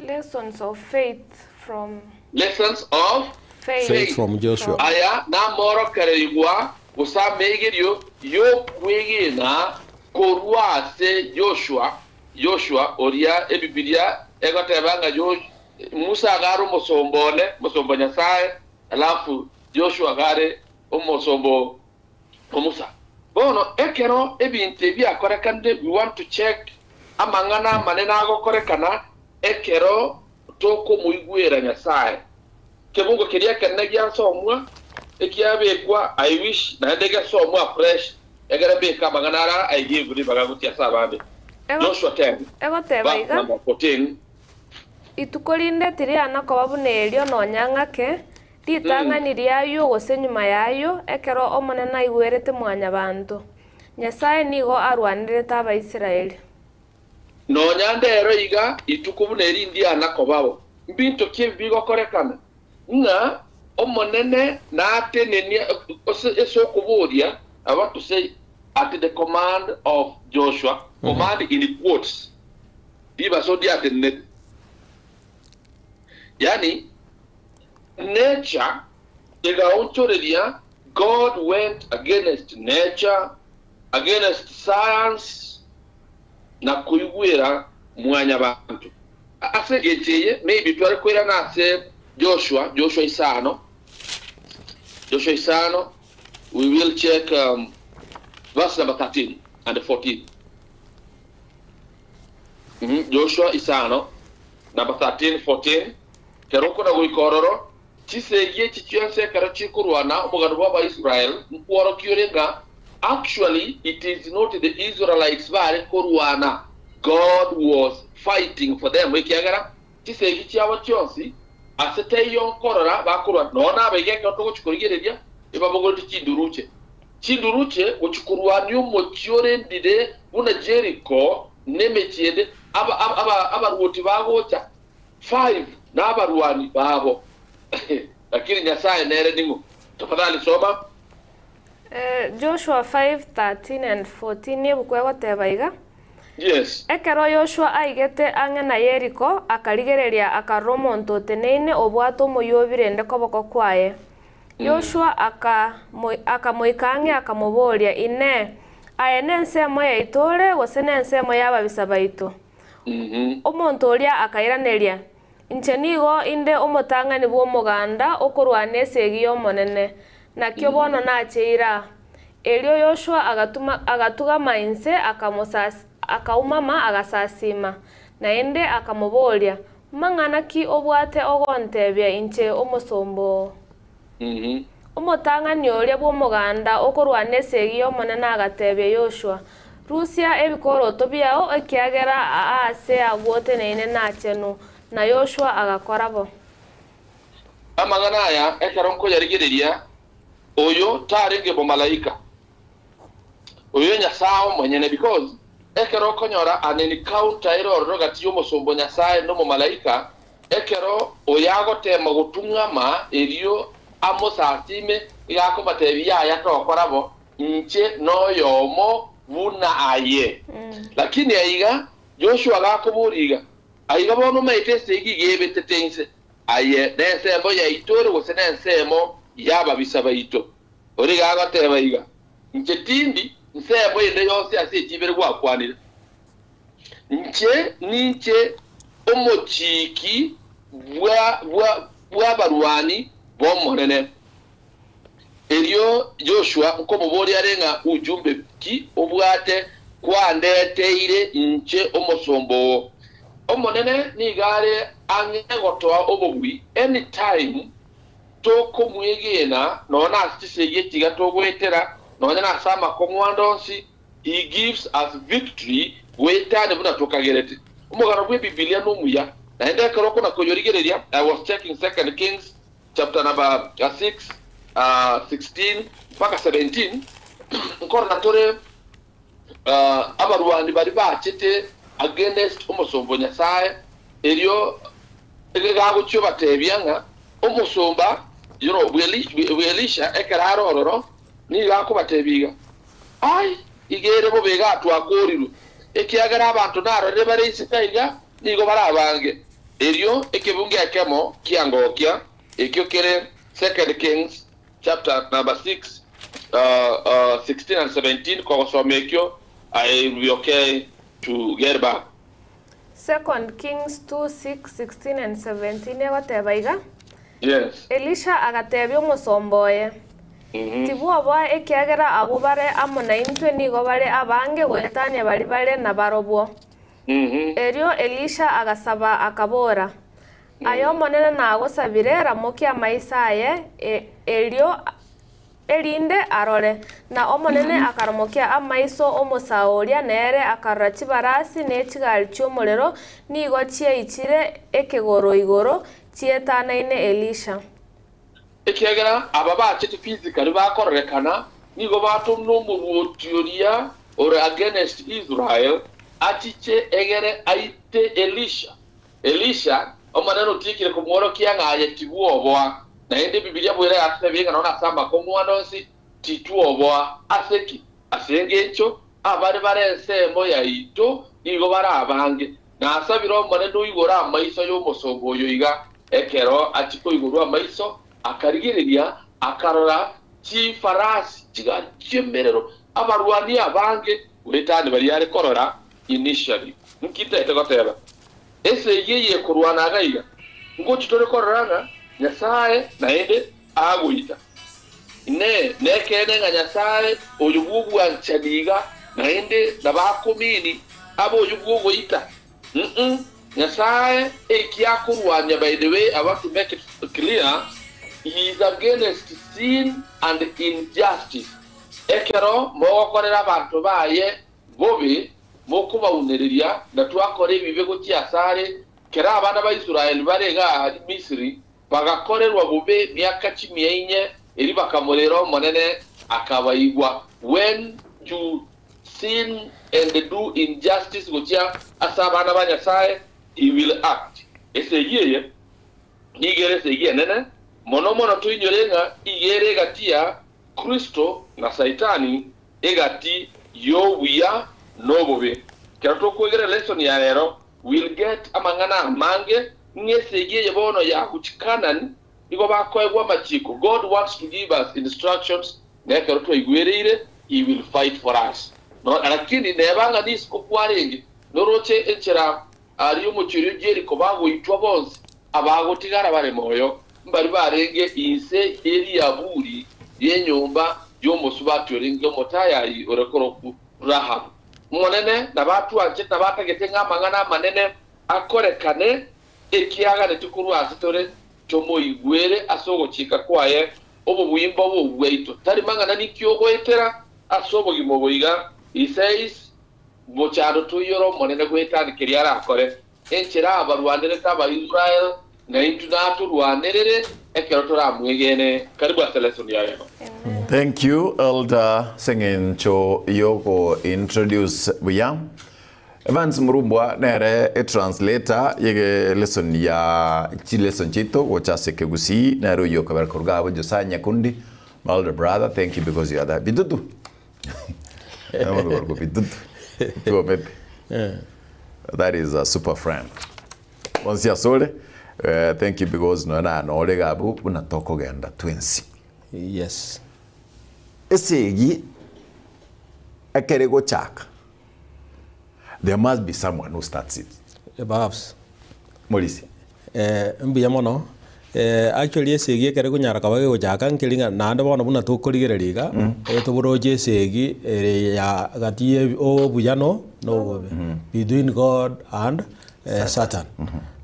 [SPEAKER 4] Lessons of faith from
[SPEAKER 2] Lessons of
[SPEAKER 4] faith,
[SPEAKER 1] Faith from Joshua.
[SPEAKER 2] Aya namorokererigwa gose amaigerio y'okwegena korwa ase Joshua, Joshua oria Ebibilia egoteba ng'a Jo- Musa agare omosomba one, omosomba o Nyasae, alafu Joshua agare omosomba o Musa. Bono ekero ebinto ebi biakorekanire, we want to check amang'ana amanene agokorekana ekero tokomoigwera Nyasae. Kebungo keria ekenene giasomwa, ekiabekwa, I wish naende gesomwa afresh, egere mbeke amang'ana ara I give ribaga gochia ase abande. Joshua 10,
[SPEAKER 4] Egoteba
[SPEAKER 2] verse
[SPEAKER 4] iga,
[SPEAKER 2] number 14.
[SPEAKER 4] Ituko rinde tiriana koba buna erio nonya ng'ake, ritang'ani riaywo gose nyuma yaywo, ekero Omonene aigwerete mwanyabanto. Nyasae nigo arwanerete Abaisraeli.
[SPEAKER 2] Nonya ndero iga ituko buna eri ndiana kobao. Mbinto ki ebi bigokorekana? Ng'a Omonene natenenia ase okoboria, I want to say at the command of Joshua, command in quotes, ribaso ndiatenenete. Yaani nature egaonchoreria, God went against nature, against science, na koigwera mwanyabanto. Ase engencho eye, maybe tware koirana ase Joshua, Joshua isano, Joshua isano, we will check verse number 13 and 14. Joshua isano, number 13, 14, kero okona goika ororo, chisegi echi chionsi ekero chikorwana omogano bw'Abaisrael, nkworokia ore ng'a actually it is not the Israelites bare korwana, God was fighting for them, ekiagera chisegi chiabo chionsi ase teiyo nkorora bakorwana. Nonya nabaiga ekero togochia korigereria, ebabogoreti chinduruche. Chinduruche gochia korwania omochie orendire buna Jericho nemechie ende, abaruoti bagocha 5 nabarwani babo. Lakini Nyasae nere ning'o? Tafadhali soma.
[SPEAKER 4] Joshua 5:13 and 14 ebuku egoteba iga,
[SPEAKER 2] Yes.
[SPEAKER 4] Ekero Yoshua aigete ang'e na Yeriko, akarigereria akarora omonto oteneine obwate omoyio o birende koboko kwaye. Yoshua akamoika ang'e akamoboria, Inee! Aye nensemo yaito ore, gose nensemo y'ababisa baito? Omonto oria akairaneria, Inche nigo inde omotang'ani bw'omoganda okorwana esegi y'Omonene, nakio bono nacheire aa. Erio Yoshua agatuma agatugama inse akamosas akaumama agasasiima. Naende akamoboria, Mang'ana ki obwate ogontebia inche omosomba oo? Omotang'ani oria bw'omoganda okorwana esegi y'Omonene agatebia Yoshua, Rusia ebikoroto biao, ekiagera aase agwo oteneine nachenu. Na Yoshua agakora bo.
[SPEAKER 2] Amang'ana aya ekero nkoyarigereria, oyo tarenge bomalaika, oyo Nyasae omonyene, because ekero okonyora an encounter ere ororo gati y'omosomba o Nyasae na omomalaika, ekero oyo agotema gotung'ama erio amosasime, iga akobatebia, Yaya tokora bo, inche noyomo. buna aye. Lakini aiga Joshua gakoboria iga, Aiga bono omaete esegi iga ebetete inse, aye nensemo yaito ere gose nensemo y'ababisa baito? Oria iga agoteba iga, Inche tindi nsemo ende yonsi ase echibere gwakwanire. Inche ninche omochiki bw'abarwani b'Omonene. Erio Joshua nkomoboria are ng'a ujumbe ki obwate kwandeteire inche omosomba oo. Omonene nigo are ang'e gotoa obobui anytime tokomwegena nonya nase chisegi echiga togoetera nonya nase amakong'u ande onsi he gives us victory goetania buna tokagerete. Omogano bw'ebibilia nomuya naende ekero okona koyorigereria I was checking second Kings chapter number 6, 16 mpaka 17, nkorora tore abarwani baria bachete against omosomba o Nyasae, erio gagochia obatebia ng'a omosomba you know, bw'Elisha ekero are ororo nigo akobatebia iga, Ai, iga ere bobe iga twakorirwe, ekiagera abanto narorire bare isiko iga nigo bare abange. Erio ekebungo ekemo kiangokia, ekio kere Second Kings chapter number 6, 16 and 17, kogosoma ekio I will be okay to get back.
[SPEAKER 4] Second Kings 2, 6, 16 and 17 egoteba iga,
[SPEAKER 2] Yes.
[SPEAKER 4] Elisha agatebia omosomba oye, Tibwoboa ekiagera abwo bare amo naintwe nigo bare abange goetania baria bare nabarobwo. Erio Elisha agasaba, akabora, Aye Omonene nagosabire, ramokia amaiso aye, erio erinde arore. Na Omonene akaramokia amaiso 'omosae oria, nere akarora chibarasi ne chigari chi'omorero nigo chiaichire ekegoro igoro, chietanaine Elisha.
[SPEAKER 2] Ekiagera aba bachete physically bakororekana nigo batomwa nomorwoti oria ore against Israel achiche egere aite Elisha. Elisha, Omonene otiekire komworokia ng'a aye tibwoboa. Naende Ebibilia bwera yatotebie ng'a nonya ase amakong'u ande onsi titwoboa. Ase ki? Ase engencho abare bare ensemo yaito nigo bare abange. Nasabire Omonene oigore amaiso y'omosomba oyo iga, Ekero achia koigorwa amaiso, akarigereria, akarora chifarasi chigari chi'emerero, abarwani abange goetania baria are korora initially. Nki ntaete goteba? Esegi eye ekorwana iga iga, ngochi tore korora ng'a Nyasae naende agoita. Inee! Nekeene ng'a Nyasae oyo bw'obwanchani iga naende nabakomini abe oyo bw'ogoita? Mm Nyasae eki akorwania by the way I want to make it clear he is against sin and injustice ekero mogokorera abanto baye bobe mokobaunereria na twakora ebibe gochia asare kero abana ba Israel bare iga aria Misiri bagakorerwa bobe miaka chimia inye eri bakamorera Omonene akabaigwa when you Sin and do injustice gochia ase abana ba Nyasae, he will act. Esegi eye nigo ere esegi enene mono mono toinyore ng'a iga ere egati ya Kristo na Saitani, egati y'obuya n'obobe. Kero tokwegera lesson ya rero, we'll get amang'ana amange ng'a esegi eye bono ya gochia Canaan nigo bakoegwa amachiko, God wants to give us instructions Na ekero twaigwereire, he will fight for us. No, lakini neba ng'a nisiko kwarenge, noroche enchera aria omochie oria o Jeriko bagoitwa bonsi, abagotigara bare moyo, mbari barenge inse y'eriaburi y'enyomba y'omosubati orenge omotayayi ore korokwa Rahabu. Omonene nabatwanchete nabatagete ng'a amang'ana amanene akorekane, ekiaganeti korwa ase tore tomoigwere ase ogochika kwaye Obobui mbobe bwaito, tari mang'ana ninki ogoetera ase obogima obo iga. He says, Mochando toiyore Omonene goetania keria arakore. Enchera abarwanerete Abaisrael, naintwe natorwanerere ekero toramwegene. Karibu ase lesson ya rero.
[SPEAKER 3] Thank you Elder seng'encho yogo introduce buya. Evans Murumbwa nere etranslator ye lesson ya chilesson chiaito gocha ase ekegusii nere oyio okobera koruga abwo Josiah Nyakundi my older brother thank you because you are there bitutu. Omonto okorokwa Bitutu. Tuomete. That is a super friend. Bonsi asore, eh, thank you because nonya naye nore iga abwo buna tokogenda twensi.
[SPEAKER 1] Yes.
[SPEAKER 3] Esegi ekere egochaka, there must be someone who starts it.
[SPEAKER 1] Perhaps.
[SPEAKER 3] Morisia.
[SPEAKER 1] Eh, mbuya mono. Eh, actually esegi ekere konyara koba gegochaka nkeri ng'a naende bono buna tokorigereria iga, eh, toboroche esegi ere ya gati ya obuya no na obobe, between God and eh, Satan.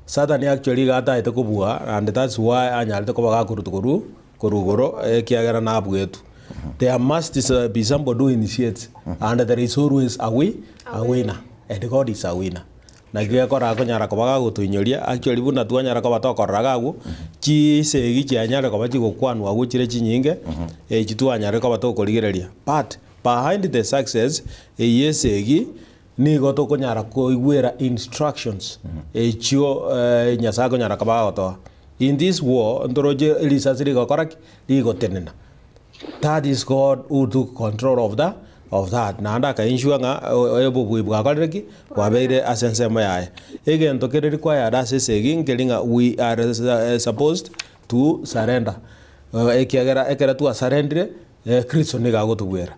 [SPEAKER 1] Satan actually iga ataete kobua and that's why anyarete koba gakorutwa korwa korwa igoro ekiagera nabuetwe. There must be somebody who initiates and there is always a wi a winner and God is a winner. Naki gekora akonyara koba gagotoinyoria, actually buna twanyara koba tokorora iga agwo, chisegi chianyare koba chigokwanwa agwo chire chinyinge, echi twanyare koba tokorigereria. But behind the success eywo esegi, nigo tokonyara koigwera instructions echio Nyasaye akonyara koba agotoa. In this war, ntoroche risasi rigokora ki? Rigotenena. That is God who took control of the of that naende aka ensure ng'a obobui bwakorire ki? Bwabeire ase ensemo yaye. Egento kere required ase esegi nkeri ng'a we are supposed to surrender ekiagera ekero twasurrendire Kristo nigo agotobwera.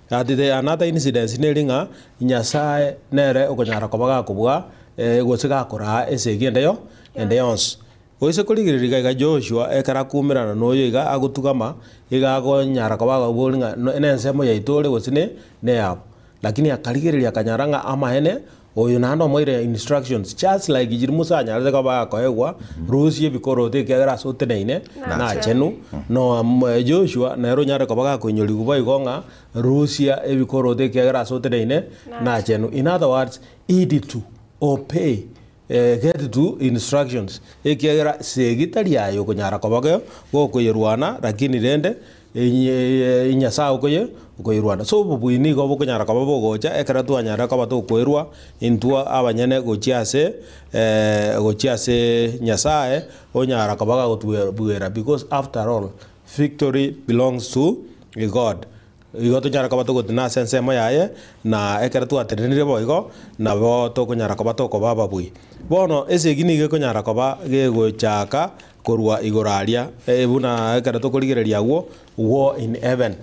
[SPEAKER 1] At the another incidence neri ng'a Nyasaye nere okonyara koba gakobua gose gakoraa esegi ende yo ende yonsi. Oise korigereria iga iga Joshua ekero akoumerana noyo iga agotugama, iga akonyara koba agoboria ng'a no nensemo yaito ore gose ne neyabo. Lakini akarigereria akanyora ng'a amaene oyo naende omoire instructions just like chiria Musa anyarete koba akoegwa, rusia ebikoroto ekiagera ase oteneine nachenu. No Joshua nere onyare koba gakoinyoriwa boigo ng'a rusia ebikoroto ekiagera ase oteneine nachenu. In other words, heed to obey Get to instructions, ekiagera segi tari aye okonyara koba gokoyerwana, lakini rende Nyasae okoye okoyerwana. So obobui nigo bokonyara koba bogocha ekero twanyara koba tokoerwa intwe abanyene gochia ase gochia ase Nyasae onyara koba gagotubwera because after all victory belongs to God. Igo tonyare koba togotenena ase ensemo yaye, na ekero twatenenire boigo, nabo tokonyara koba tokoba ababui. Bono esegi nigo ekonyara koba gegochaka korwa igoro aria, buna ekero tokorigereria agwo, war in heaven.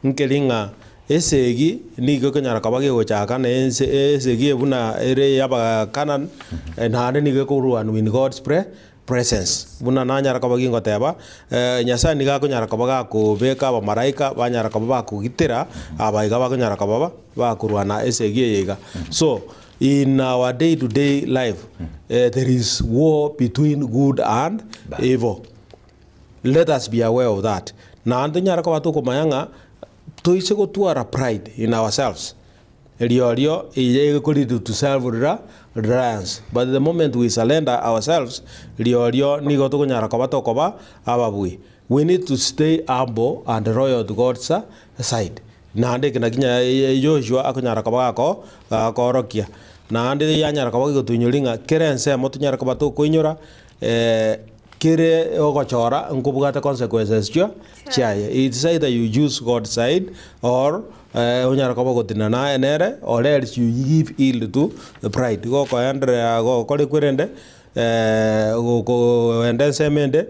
[SPEAKER 1] Nkeri ng'a esegi nigo ekonyara koba gegochaka na ense esegi buna ere y'Abakanan, naende nigo ekorwanwa in God's pre. Presence. Buna nanyara koba gingoteba, Nyasae nigo akonyara koba gakobeka abamaraika banyara koba bakogitera aba iga bakonyara koba ba bakorwana esegi eye iga. So, in our day to day life, there is war between good and evil. Let us be aware of that. Naende tonyare koba tokomanya ng'a toise gotwara pride in ourselves, Eriorio eye ego lead to self reliance, but the moment we surrender ourselves, riorio nigo tokonyara koba tokoba ababui. We need to stay humble and loyal to God's side. Naende eke naki Joshua akonyara koba gako gakoorokia. Naende yanyara koba gegotoinyori ng'a kera ensemo tonyare koba tokoinyora Kere ogochora nkobwate consequences chio chiaye. It's either you choose God's side or onyare koba ogotinana naye nere or else you give yield to the pride. Igo okoenderea gokora ekwerende gokoenda ensemo ende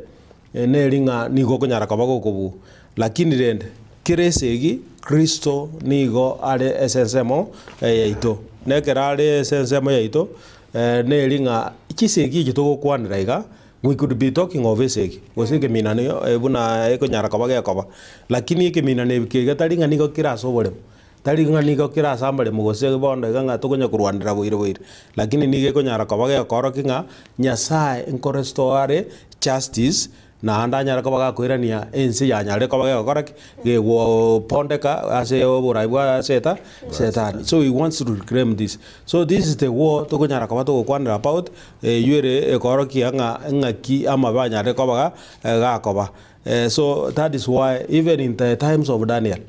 [SPEAKER 1] neri ng'a nigo okonyara koba gokobua. Lakini rende kera esegi Kristo nigo are ase ensemo yaito. Na ekero are ase ensemo yaito neri ng'a chisegi echi togokwanera iga, we could be talking of esegi, gose ekeminanio buna ekonyara koba gekoba. Lakini ekeminano eke iga tari ng'a nigo kere ase oboremo, tari ng'a nigo kere ase amaremo gose bono iga ng'a tokonya korwanera boire boire. Lakini nigo ekonyara koba gekoorokia ng'a Nyasaye nkorestore are justice Naende anyare koba gakoirania ense yanyarire koba gegokora ki? Gegopondeka ase oborai bwa seta setani. So he wants to reclaim this. So this is the war tokonyara koba togokwanera about eywo ere ekoorokia ng'a ng'aki amabe anyarire koba ga gakoba. So that is why even in the times of Daniel,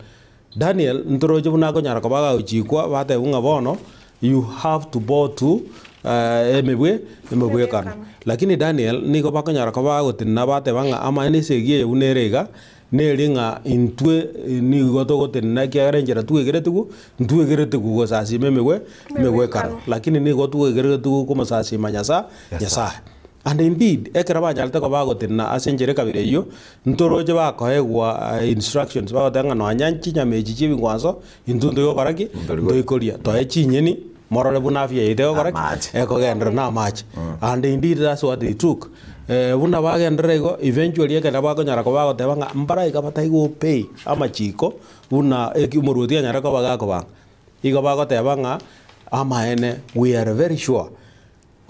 [SPEAKER 1] Daniel ntoroche buna akonyara koba agagochikwa batebwa ng'a bono you have to bow to emebwe emebwekano. Lakini Daniel nigo bakonyara koba bagotenena bateba ng'a amaene esegi eye buna ere iga. Neri ng'a intwe nigo togotenena ekiagera enchera twegeretigwe, ntwegeretigwe gosasima emegwe emegwekano, lakini nigo twegeretigwe komosasima Nyasa Nyasaye. And indeed, ekero banyarete koba bagotenena ase enchera ekabira eyio, ntoroche bakoegwa instructions bagoteba ng'a nonya chinyama echi chia ebingwanso, intwe ntoigokora ki? Ntoikoria. Toe chinyeni, morore buna afya yaito egokora ki?
[SPEAKER 3] Amache.
[SPEAKER 1] Ekogenderera na amache. And indeed that's what they took. Buna bagenderera igo, eventually ekero bakonyara koba bagoteba ng'a mbare iga bataigo obey amachiko buna eki omorwoti anyare koba gakobanga. Igo bagoteba ng'a amaene we are very sure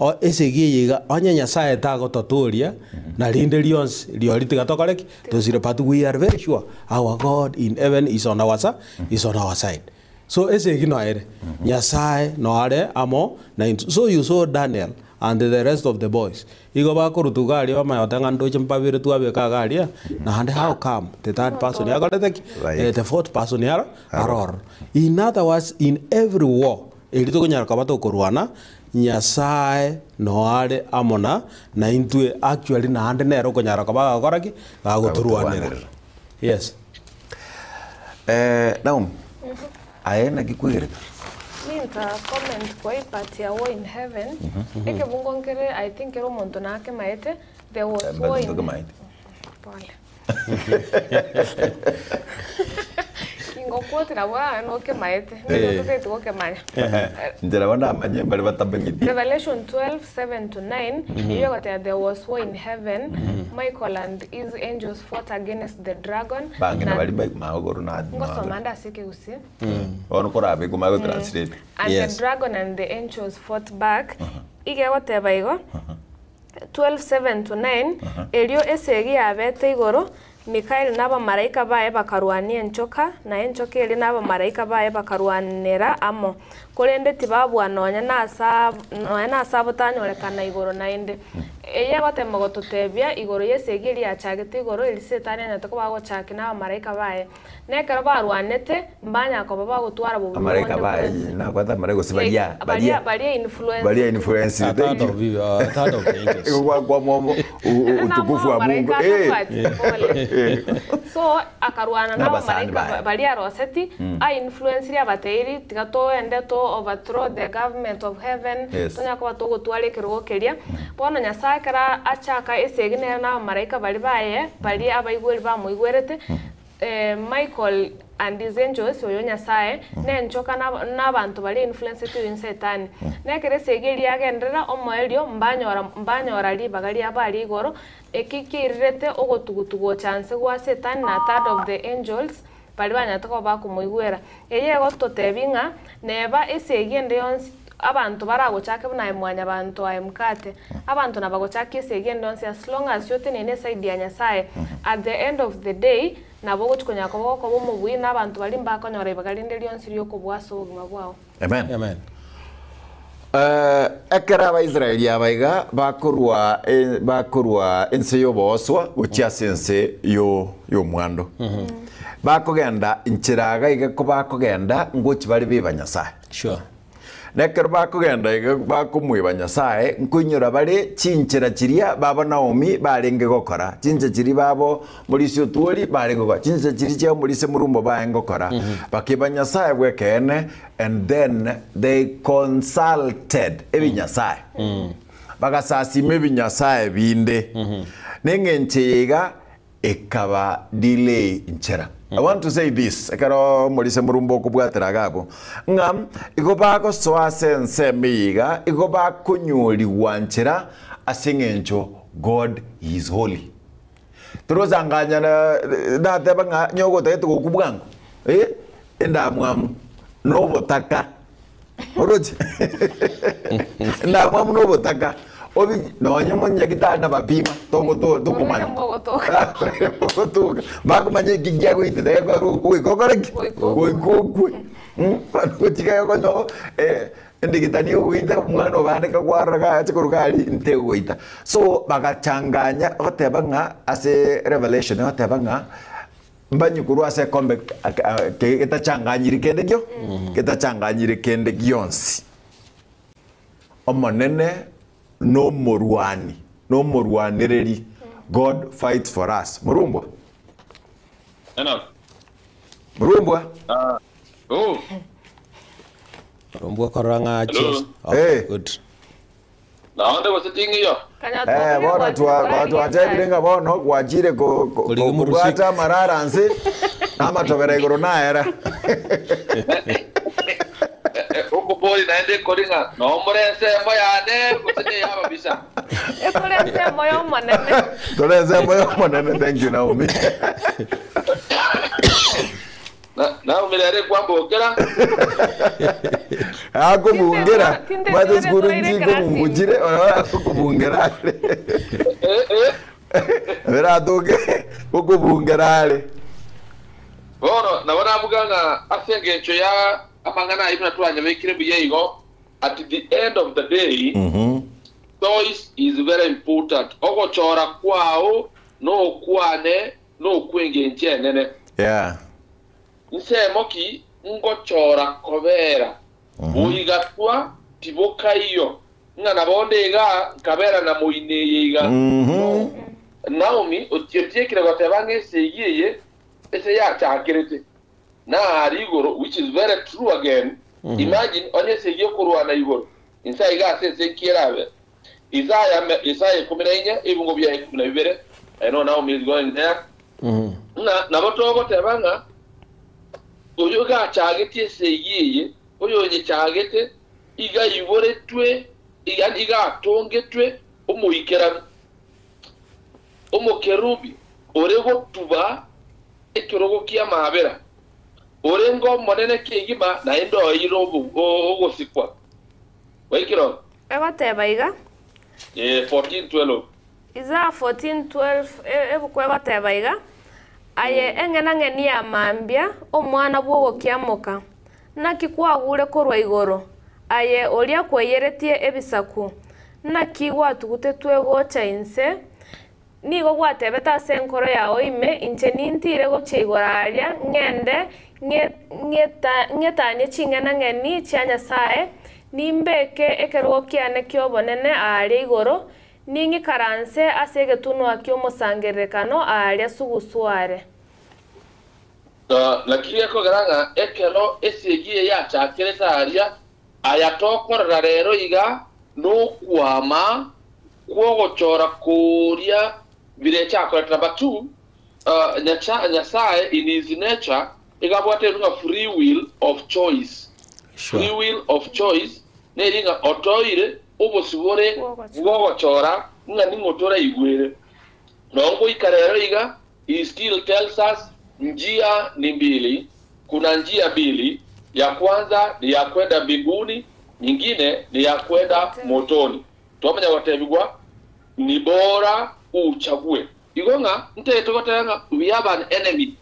[SPEAKER 1] o esegi eye iga onye Nyasaye tagototoria na rinde rionsi riori tiga tokore ki? Tosire but we are very sure our God in heaven is on our si is on our side. So esegi noere, Nyasaye noare amo naintwe. So you saw Daniel and the rest of the boys, igo bakorutwa iga aria bamanya goteba ng'a ndoche mbabere twabeka iga aria, naende how come the third person yakorete ki?
[SPEAKER 3] Right.
[SPEAKER 1] The fourth person yaro aroro. In other words, in every war eri tokonyara koba tokorwana, Nyasaye noare amo na naintwe actually naende nere okonyara koba agokora ki? Gagotorwanera.
[SPEAKER 3] Gagotorwanerera.
[SPEAKER 1] Yes.
[SPEAKER 3] Eh, Naomi, aye naki kwegerete?
[SPEAKER 4] Ninta comment kwa ipart ya war in heaven, ekebungo nkere I think kera omonto nakemaete, there was war in
[SPEAKER 3] Tokemaete.
[SPEAKER 4] Pole. Ingokwotera bwana nokemaete, nigo totagete gokemanya.
[SPEAKER 3] Inche nabo ndamanye mbare batamanyeti.
[SPEAKER 4] Revelation 12, 7 to 9, eyio egoteba there was war in heaven, Michael and his angels fought against the dragon.
[SPEAKER 3] Bang'ina
[SPEAKER 4] na-
[SPEAKER 3] bari bai magoro na
[SPEAKER 4] Ngosoma nde ase ekegusii.
[SPEAKER 3] Bono korabe komanye go translate.
[SPEAKER 4] And
[SPEAKER 1] Yes.
[SPEAKER 4] the dragon and the angels fought back. Iga egoteba igo 12, 7 to 9, Erio esegi yabete igoro, Mikaeli na abamalaika baye bakarwania enchoka, na enchoka eria na abamalaika baye bakarwanera amo, korende tibabua nonya nase nonya nase abo tanyorekana igoro naende. Eye egotema gototebia igoro y'esegi eria yachagete igoro, eria Setani anyarete koba agochaki na abamalaika baye. Na ekero barwanete, mbanyara koba bagotwara bobui
[SPEAKER 3] Amalaika
[SPEAKER 4] bonde
[SPEAKER 3] baye
[SPEAKER 4] bwensi.
[SPEAKER 3] nakwata amalaika gose baria
[SPEAKER 4] Baria baria influence.
[SPEAKER 3] baria influence
[SPEAKER 1] A
[SPEAKER 3] thank
[SPEAKER 1] third
[SPEAKER 3] you
[SPEAKER 1] of you, a third of the angels.
[SPEAKER 3] Iko kwa kwa mwomo utukufu wa Mungu eh
[SPEAKER 4] so akarwana
[SPEAKER 3] N'abasani
[SPEAKER 4] n'abamalaika
[SPEAKER 3] baye.
[SPEAKER 4] baria aroseti ainfluenceire abateiri tiga toende to overthrow the government of heaven
[SPEAKER 3] Yes.
[SPEAKER 4] tonya koba togotwara ekerogo keria bono nyasaye ekero achaka esegi nere na abamalaika bari baye bari abaigweri bamoigwerete eh, Michael and his angels oyo nyasaye nenchoka na- n'abanto bari influenced oyo setani nekere esegi eria yagenderera omoerio mbanyora mbanyora ribaga riabo aria igoro eki kirirete ogotugutugu chance gwa setani na third of the angels bari banyarete koba bakomoigwera eye egototebi ng'a neba esegi ende yonsi abanto baragochake buna aye mwanyabanto aye mkate abanto nabagochaka esegi ende yonsi as long as yotenene eside ya nyasaye at the end of the day nabo ogochi konya koba gokoba omobui na abanto bari mbakonyora ibaga rinde rionsi riokobua ase obogima bwao
[SPEAKER 3] amen
[SPEAKER 1] Amen.
[SPEAKER 3] Eh, ekero abaisraeli aba iga bakorwa eh, bakorwa ense y'obooswa gochia ase ense yo y'omwando bakogenda nchera iga iga ko bakogenda ngochi bare beba nyasaye
[SPEAKER 1] Sure.
[SPEAKER 3] nekero bakogenda iga bakomweba nyasaye nkoinyora bare chinchera chiria babo Naomi barenge gokora chinchera chiria babo morisi otwori barenge gokora chinchera chiria chia morisi murumbo barenge gokora bakeba nyasaye bwekene and then they consulted ebinyasaye bagasasima ebinyasaye binde neng'enche iga ekaba delay nchera I want to say this ekero morise murumbo okobwatera gabo ng'a igo bagosoa ase ensemo iga igo bakonyoriwa nchera ase eng'encho God is holy torosanganyana nateba ng'a nyogotagete gokwa bwango eh, endamwamu nobotaka oroche endamwamu nobotaka obi nonye monyagitari nabapima tokomanya
[SPEAKER 4] Mogotoka.
[SPEAKER 3] gotuka bakumanya eki giagoitete goika okoreki goika okwe gotiga konyo endigitani ogoita omwana obandeka kwarora gache koruga ari nte goita so bagachanganya goteba ng'a ase revelation goteba ng'a mbanyukurwa ase ekombe getachanganyire kende kio getachanganyire kende gionsi omonene nomorwani nomorwanireri god fights for us murumbo
[SPEAKER 2] Enock.
[SPEAKER 3] Murumbwa.
[SPEAKER 2] Ah, oh,
[SPEAKER 1] Rombwa korora ng'a
[SPEAKER 2] Hello.
[SPEAKER 1] cheers. Okay,
[SPEAKER 3] Eh.
[SPEAKER 1] good.
[SPEAKER 2] Naonde gose ting'iyo.
[SPEAKER 4] Kanya
[SPEAKER 3] Eh,
[SPEAKER 4] twakire
[SPEAKER 3] bono
[SPEAKER 4] gwachire
[SPEAKER 3] twa
[SPEAKER 4] korarigia
[SPEAKER 3] twatebire ng'a bono gwachire ko- ko-
[SPEAKER 1] Korigia
[SPEAKER 3] ko-
[SPEAKER 1] omorusik.
[SPEAKER 3] kobwata amarara nse namatobera igoro naera.
[SPEAKER 2] Okobori naende kori ng'a nomore ensemo yane gose neyababisa.
[SPEAKER 4] Ekore ensemo ya omonene.
[SPEAKER 3] Tore ensemo ya omonene thank you Naomi.
[SPEAKER 2] Na- Naomi rero ekwambokera
[SPEAKER 3] Akobungera
[SPEAKER 4] Tinde-
[SPEAKER 3] bate
[SPEAKER 4] tinde
[SPEAKER 3] sukuru
[SPEAKER 4] toire
[SPEAKER 3] nchiko
[SPEAKER 4] class.
[SPEAKER 3] mungujire akobungera are.
[SPEAKER 2] Eh, eh.
[SPEAKER 3] Beratoke okobungera are.
[SPEAKER 2] Bono nabo nabuga ng'a ase eng'encho ya amang'ana aywo buna twanyabekire buya igo at the end of the day choice is very important ogochora kwao nokwane nokweng'encho enene
[SPEAKER 3] Yeah.
[SPEAKER 2] nsemo ki ngochora kobera boigatwa tibokaiyo ng'a nabonde iga nkabera na moineye iga
[SPEAKER 3] Mhm.
[SPEAKER 2] Naomi otiekire goteba ng'a esegi eye ese yachakirete nari igoro which is very true again imagine onye esegi okorwana igoro insa iga ase ese kirabe Isaya Isaya 14 ebungo bya 12 I know Naomi is going there ng'a nabo togoteba ng'a oyo gachagete esegi eye oyo onyechagete iga iboretwe iga igatongetwe omoikeranu omokerubi ore gotuba ekerogo kia mabera ore ngo omonene kegima naende oeire ogosikwa waikiro
[SPEAKER 4] Egoteba iga.
[SPEAKER 2] 14 12
[SPEAKER 4] Isaiah 14:12 ebuku egoteba iga aye eng'enang'eni ya mambia omwana bwogokiamoka naki kwagure korwa igoro aye oria kweyeretie ebisaku naki gwatugutetwe gocha inse nigo gwatebete ase enkoro yao ime inche nintire gochia igoro aria ng'ende ng'etanie ching'enang'eni chia Nyasaye nimbeke ekerogo kiane kia obonene aaria igoro ning'ikaranse ase egetunwa kia omosangererekano aaria sugusu are.
[SPEAKER 2] Lakini ekogera ng'a ekero esegi eye yachakirete aria aya tokorera rero iga nokwama kwogochora kuria birechakoreta number two Nyasaye in his nature igabwate ng'a free will of choice free will of choice neri ng'a otoire obosibore bwogochora ng'a ning'otora igwere nongoika rero iga he still tells us njia ni mbili kuna njia mbili ya kwanza ni ya kwenda mbinguni nyingine ni ya kwenda motoni twamenya gotebigwa ni bora uchague igo ng'a ntetogoteba ng'a we have an enemy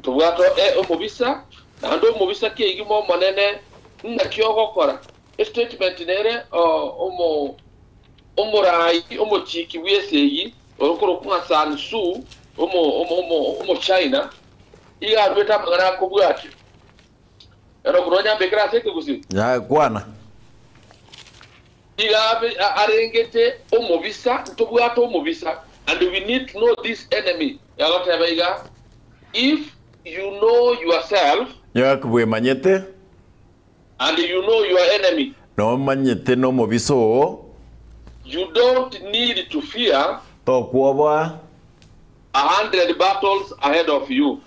[SPEAKER 2] tobwato omobisa naende omobisa kiegima omonene ng'aki ogokora estatement nere omo omorai omochiki bwa esegi orokorokwa ng'a Sun Tzu omo omo omo omo China iga arwete amang'ana akobwatio ero kuronya mbekera ase ekegusii
[SPEAKER 3] Ya kwana.
[SPEAKER 2] iga arengete omobisa ntobwate omobisa and we need to know this enemy yagoteba iga if you know yourself
[SPEAKER 3] Yakubwemanyete
[SPEAKER 2] and you know your enemy
[SPEAKER 3] nomanyete nomobisa oo
[SPEAKER 2] you don't need to fear
[SPEAKER 3] tokwoboa
[SPEAKER 2] 100 battles ahead of you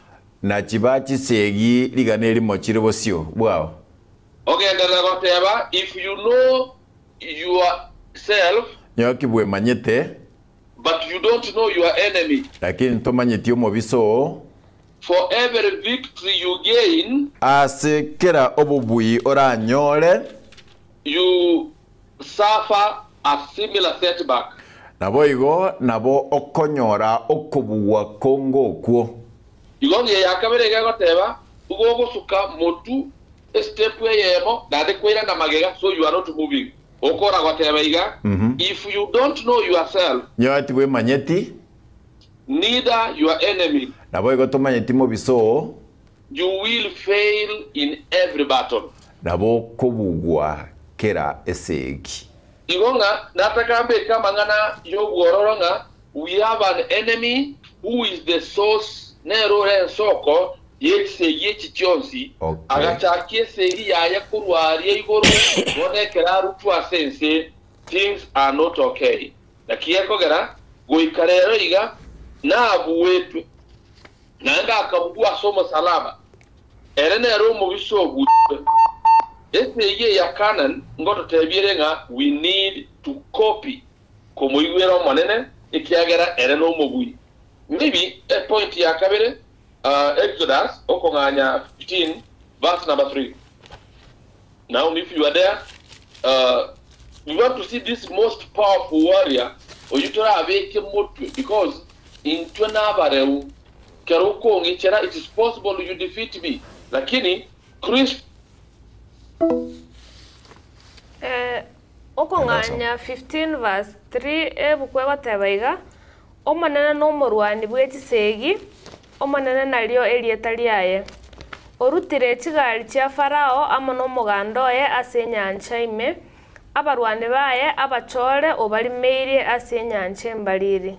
[SPEAKER 3] na chiba chisegi rigana erimo chire bosio bwao.
[SPEAKER 2] Ogenderera goteba if you know yourself
[SPEAKER 3] Nyokibwemanyete
[SPEAKER 2] but you don't know your enemy
[SPEAKER 3] lakini ntomanyeti omobisa oo
[SPEAKER 2] for every victory you gain
[SPEAKER 3] ase kera obobui oranyore
[SPEAKER 2] you suffer a similar setback
[SPEAKER 3] nabo igo nabo okonyora okobugwa kongo okwo
[SPEAKER 2] igo ngiye yakabere igagoteba ugogosuka motu estep eyemo naende kwirana magega so you are not moving okora goteba iga if you don't know yourself
[SPEAKER 3] nyoati bwemanyeti
[SPEAKER 2] neither your enemy
[SPEAKER 3] nabo igo tomanyeti mobisa oo
[SPEAKER 2] you will fail in every battle
[SPEAKER 3] nabo okobugwa kera esegi
[SPEAKER 2] igo ng'a nataka mbeke amang'ana y'obwororo ng'a we have an enemy who is the source nere ore ensoko ye chisegi echi chionsi,
[SPEAKER 3] Okay.
[SPEAKER 2] agachakia esegi yaye korwa aria igoro, bono ekero arutwe ase ense, things are not okay. Naki gekogera goika rero iga nabuetwe, naende akabugwa ase omosalaba, ere nere omobisa obuetwe. Esegi eye ya Canaan ngototebia ere ng'a we need to copy komoigwera Omonene ekiagera ere nomobui. Maybe epoint ya kabere Exodus okong'anya 15 verse number 3. Naomi if you are there we want to see this most powerful warrior oyio torabeke motwe because intwe nabareu kero okong'ichera it is possible you defeat me lakini Kristo
[SPEAKER 4] Okong'anya 15 verse 3 ebuku egoteba iga, Omonene nomorwani bwe chisegi, Omonene nario erieta riaye. Orutire chigari chia Farao amo nomoganda oye ase enyancha ime, abarwani baye abachore obarimeirie ase enyancha embariri.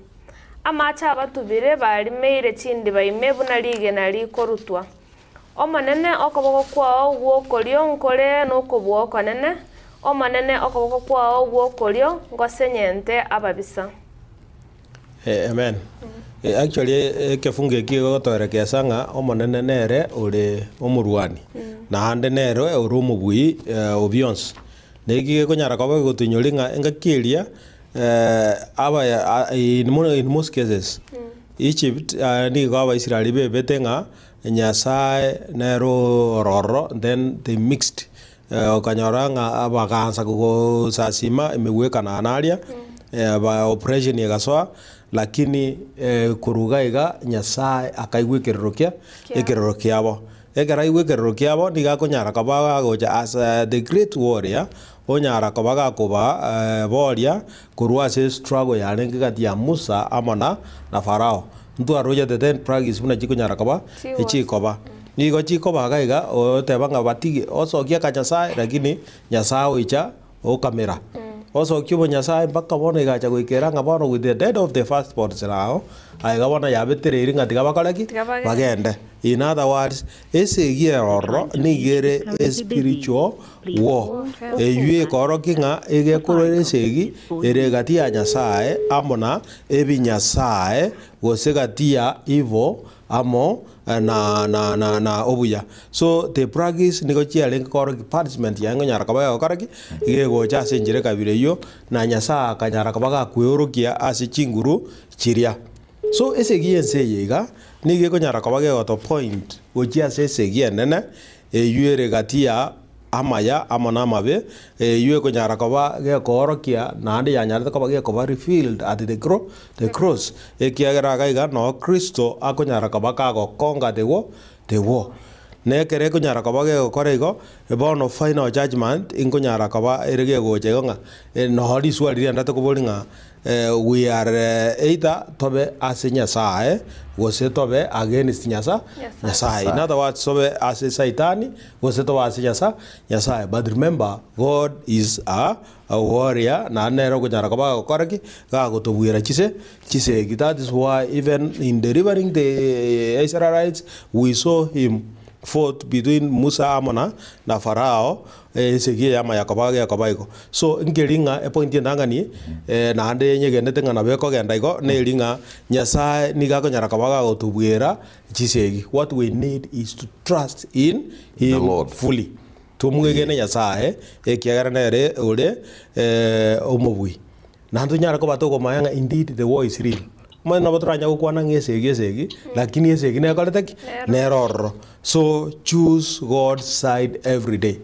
[SPEAKER 4] Amache abatubire barimeire chindiba ime buna rigena rikorutwa. Omonene, okoboko kwao gw'okorio nkore nokobua okonene, Omonene, okoboko kwao gw'okorio ngosenyente ababisa.
[SPEAKER 1] Amen. Actually ekefungo eki kegotoerekesa ng'a Omonene nere ore omorwani, naende nere ore omobui o bionsi. Na eki gekonyara koba kegotoinyoria ng'a engaki eria abaya in most cases, Egypt nigo Abaisraeli bebete ng'a Nyasae nere ororo then they mixed okanyora ng'a abagansa gosasima emegwekano aria ba operation egasoa lakini korwa iga iga Nyasae akaigwa ekerero kia ekerero kiabo. Ekero aigwa ekerero kiabo nigo akonyara koba agocha as the great warrior onyara koba gakoba boria korwa ase struggle yarenge gati ya Musa amo na Farao. Ntwarochete ten plagues buna chikonyara koba echikoba. Nigo chikoba iga iga oteba ng'a batige osokie aka Nyasaye lakini Nyasaye oicha okamera. Osokia obonyasaye mpaka bono egacha goikera ng'a bono with the dead of the first born nao aiga bono yabetereiri ng'a tiga bakore ki?
[SPEAKER 4] Tiga bagende.
[SPEAKER 1] Bagende. In other words, esegi ere ororo nigo ere a spiritual war. Eywo ekorokia ng'a egekorwa ere esegi ere gati ya Nyasaye amo na ebinyasae gose gati ya evil amo na na na na obuya. So the plagues nigo chiarenge korokia punishment yaye ngonyara koba egokora ki? Iga egocha ase enchera ekabira eywo, na Nyasaye akanyara koba gakweorokia ase chinguru chiria. So esegi y'ense eye iga, nigo ekonyara koba gegoto point gochia ase esegi enene, eywo ere gati ya amaya amo na amabe, eywo ekonyara koba gekoorokia naende yanyarete koba gekoba revealed at the cro the cross, ekiagera iga iga noo Kristo akonyara koba kagokonga the wo the war. Na ekero ekonyara koba gegokora igo, bono final judgement nkonyara koba ere gegocha igo ng'a noo riswali riendete koboria ng'a we are either tobe ase Nyasaye gose tobe against Nyasa Nyasaye. In other words tobe ase saitani gose tobe ase Nyasa Nyasaye. But remember God is a warrior naende nere okonyara koba agokora ki? Gagotobuera chise chisegi. That is why even in delivering the Israelites we saw him fought between Musa amo na na Farao esegi eye amaya koba gekoba igo. So nkeri ng'a epointi entang'ani naende nyegenete ng'a nabo ekogenda igo neri ng'a Nyasaye nigo akonyara koba gagotobuera chisegi. What we need is to trust in
[SPEAKER 3] The
[SPEAKER 1] him
[SPEAKER 3] Lord.
[SPEAKER 1] fully. Tomwegene Nyasaye ekiagera nere ore omobui. Naende tonyare koba tokomanya ng'a indeed the war is real. Omanyete nabo toranyare gokwana ng'a esegi esegi, lakini esegi nekorete ki? Nere ororo. So choose God's side every day.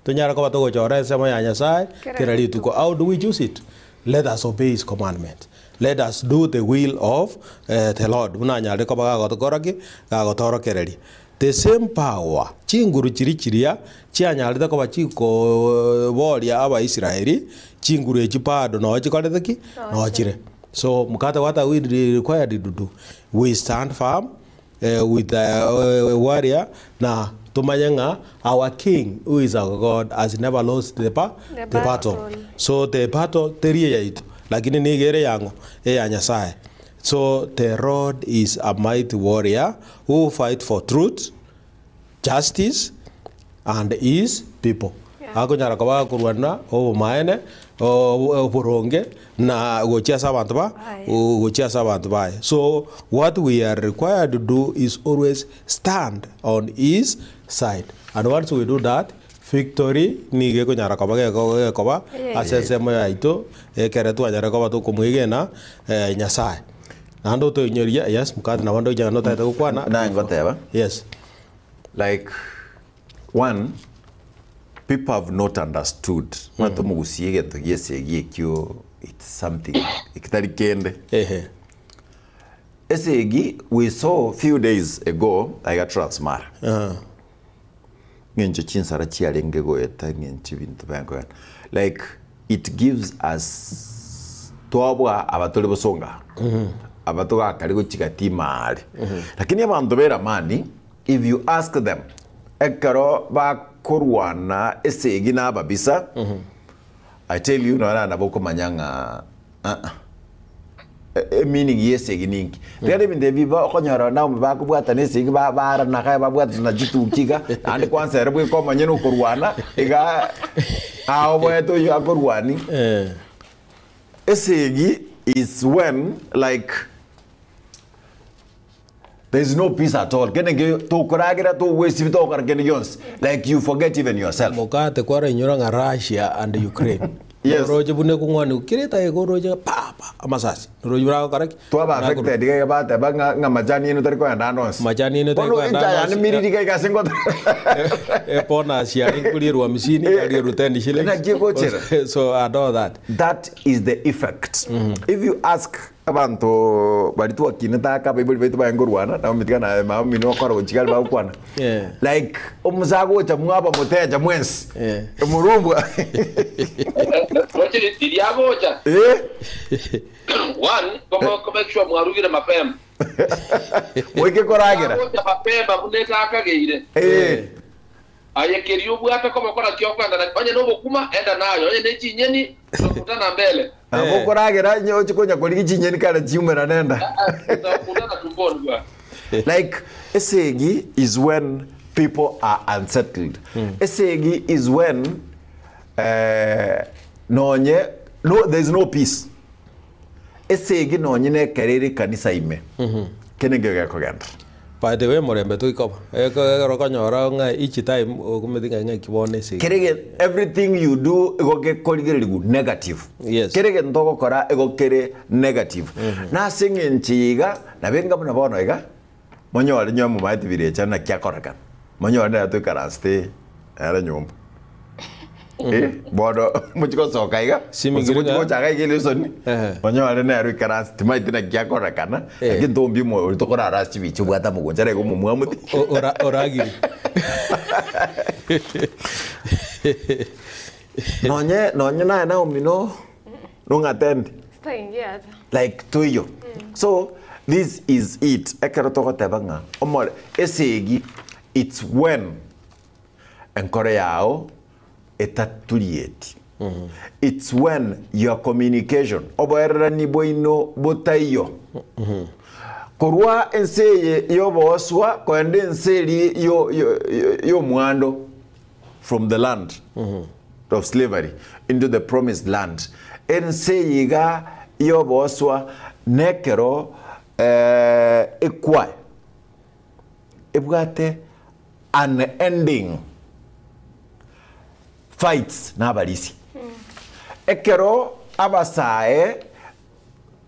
[SPEAKER 1] Tonyare koba togochora ensemo ya Nyasaye kera rituko. How do we choose it? Let us obey his commandment. Let us do the will of the Lord buna anyarire koba gagotokora ki? Gagotorokereria. The same power, chinguru chiria chiria chianyarete koba chikoboria Abaisraeli, chinguru echi bado noo chikorete ki? Noo chire. So mkate what are we required to do? We stand firm with the warrior na tomanye ng'a our king who is our God has never lost the, ba
[SPEAKER 4] The
[SPEAKER 1] the battle.
[SPEAKER 4] battle.
[SPEAKER 1] So the battle teri eyaito, lakini nigo ere yang'o? Eya Nyasaye. So the Lord is a mighty warrior who fight for truth, justice and his people. Akonyara koba akorwana obomaene, oboronge na gochia ase abanto ba gochia ase abanto baye. So what we are required to do is always stand on his side and once we do that victory nigo ekonyara koba gekoba ase ensemo yaito ekere twanyare koba tokomwegena Nyasaye. Naende otoinyoria yes mokate nabo ndoiche naende otagete gokwana.
[SPEAKER 3] Naye ngoteba.
[SPEAKER 1] Yes.
[SPEAKER 3] Like one people have not understood omanyete omogusia egento giesegi ekio it's something ekitari kende.
[SPEAKER 1] Ehe.
[SPEAKER 3] Esegi we saw few days ago aiga Transmara. Ng'encho chinsara chiarenge goeta ng'encho ebinto biarenge kogenda like it gives us twabua aba tore bosongo aba, aba togakari gochia gati ime are. Lakini abanto ba eramani if you ask them ekero bakorwana esegi na ababisa, I tell you nonya nabo okomanya ng'a aa. Emeaning y'esegi ninki? Rigereria ebinto ebi ba okonyora nabo bakobwatana esegi ba baarana iga babwatana chituki iga, naende kwansa ere bweka omonyene okorwana iga aoboete oyio akorwani. Esegi is when like there is no peace at all, kende nkeiyo tokoragera togwesibia togokora kende gionsi like you forget even yourself.
[SPEAKER 1] Mokate kwarainyora ng'a Russia and Ukraine
[SPEAKER 3] Yes.
[SPEAKER 1] oroche buna ekong'wanigwa kera etageka oroche pa pa amasasi oroche buragokora ki?
[SPEAKER 3] Twaba
[SPEAKER 1] Burakorwa.
[SPEAKER 3] affected iga iga bateba ng'a ng'a majani eno tari koenda ande onsi.
[SPEAKER 1] Majani eno tari
[SPEAKER 3] Bono
[SPEAKER 1] koenda
[SPEAKER 3] echae
[SPEAKER 1] ande
[SPEAKER 3] yane
[SPEAKER 1] onsi.
[SPEAKER 3] miriri iga iga ase ngote.
[SPEAKER 1] Ebonus yare nkorierwa hamsini yarierwa 10 shillings.
[SPEAKER 3] Naki egochera.
[SPEAKER 1] So and all that.
[SPEAKER 3] That is the effect. If you ask Abanto baria twakinete aka abaibori baito barenge korwana, nabo mitiga naye mama omino okora gochia aria bagokwana.
[SPEAKER 1] Yeah.
[SPEAKER 3] Like omusae agocha mwaba motecha mwensi.
[SPEAKER 1] Yeah.
[SPEAKER 3] Omorumbwa.
[SPEAKER 2] Roche riria agocha
[SPEAKER 3] Eh?
[SPEAKER 2] one komo ko make sure mwarugire mapema
[SPEAKER 3] Moike koragera.
[SPEAKER 2] agocha mapema buna etakageire
[SPEAKER 3] Eh.
[SPEAKER 2] Aye keria obwate koboko nakio okoenda nakio, onye nobokima, enda nayo, onye ne chinyeni, tutakutana mbele.
[SPEAKER 3] Nabo okoragera onye oche konya korigia chinyeni kare chiumerane enda.
[SPEAKER 2] Aa, tutakutana tumboni bwana.
[SPEAKER 3] Like esegi is when people are unsettled. Esegi is when eh, nonye no, there is no peace. Esegi nonye nekero ere ekanisa ime. Kende nkio gekogenda.
[SPEAKER 1] By the way morembe toikoba ekero okonyora ng'a each time okometi ng'a ng'aki bono esegi.
[SPEAKER 3] Kere ge everything you do igo gekorigererigwa negative.
[SPEAKER 1] Yes.
[SPEAKER 3] Kere egento ogokora igo kere negative. Na ase eng'encho eye iga, nabo enga buna bono iga, monyore inwe momaete birecha naki akorekana. Monyore nere toikaransete ere nyomba. Eh, bono mochie gosoka iga, gose
[SPEAKER 1] Simingiri
[SPEAKER 3] mochie
[SPEAKER 1] ng'a-
[SPEAKER 3] gocha iga iga elesoni,
[SPEAKER 1] Ehe.
[SPEAKER 3] monyore nere oikaranse timaeti naki akorekana,
[SPEAKER 1] Eh.
[SPEAKER 3] lakini tombi omoyo oria tokorara ase chibicha obwate amagoncha are iga omomwamu ti.
[SPEAKER 1] O- ora- oragire.
[SPEAKER 3] Nonye nonye naye Naomi no nong'atende.
[SPEAKER 4] Sitaingia hata.
[SPEAKER 3] Like toiyo. So this is it ekero togoteba ng'a omore esegi it's when Enkoro yao etaturieti. It's when your communication, oboererani bwaino botaiyo. Korwa ense eye y'obooswa koenda ense eria yo- yo- yo- y'omwando, from the land of slavery into the promised land. Ense eye iga y'obooswa nekero eh, ekwaye ebwate unending fights nabarisia. Ekero abasae,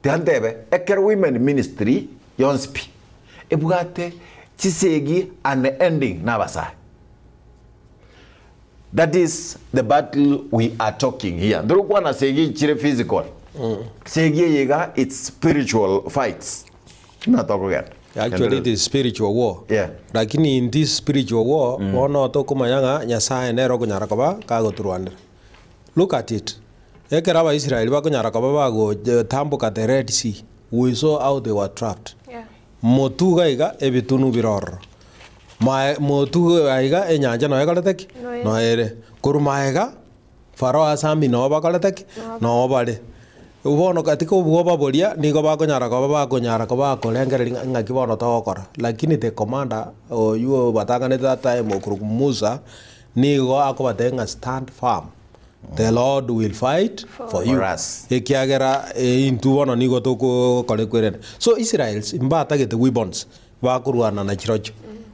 [SPEAKER 3] tiga ntebe, ekero women ministry yonsi pi ebwate chisegi unending nabasae. That is the battle we are talking here. Ntorokwana segi chire physical. Segi eye iga it's spiritual fights. Buna tokogenda.
[SPEAKER 1] Actually it is spiritual war.
[SPEAKER 3] Yeah.
[SPEAKER 1] Lakini in this spiritual war, bono tokomanya ng'a Nyasaye nere okonyara koba kagoturwanera. Look at it. Ekero Abaisraeli bakonyara koba bagotamboka the Red Sea, we saw how they were trapped.
[SPEAKER 4] Yeah.
[SPEAKER 1] Motuga iga ebitunu bire ororo. Mae motuga aiga enyancha noyo ekorete ki?
[SPEAKER 4] Noyo.
[SPEAKER 1] Noyo ere. Korwa maega, Farao ase ami noo bakorete ki? Noo bare. Bono katika obwoba boria nigo bakonyara koba bakonyara koba bakorengereria ng'a ng'aki bono togokora. Lakini the commander oywo obatanganete that time okorokwa Musa, nigo akobatebia ng'a stand firm, the Lord will fight for you.
[SPEAKER 3] For us.
[SPEAKER 1] Ekiagera intwe bono nigo tokokora ekwerende. So Israels mbatagete weapons bakorwana na chirochio.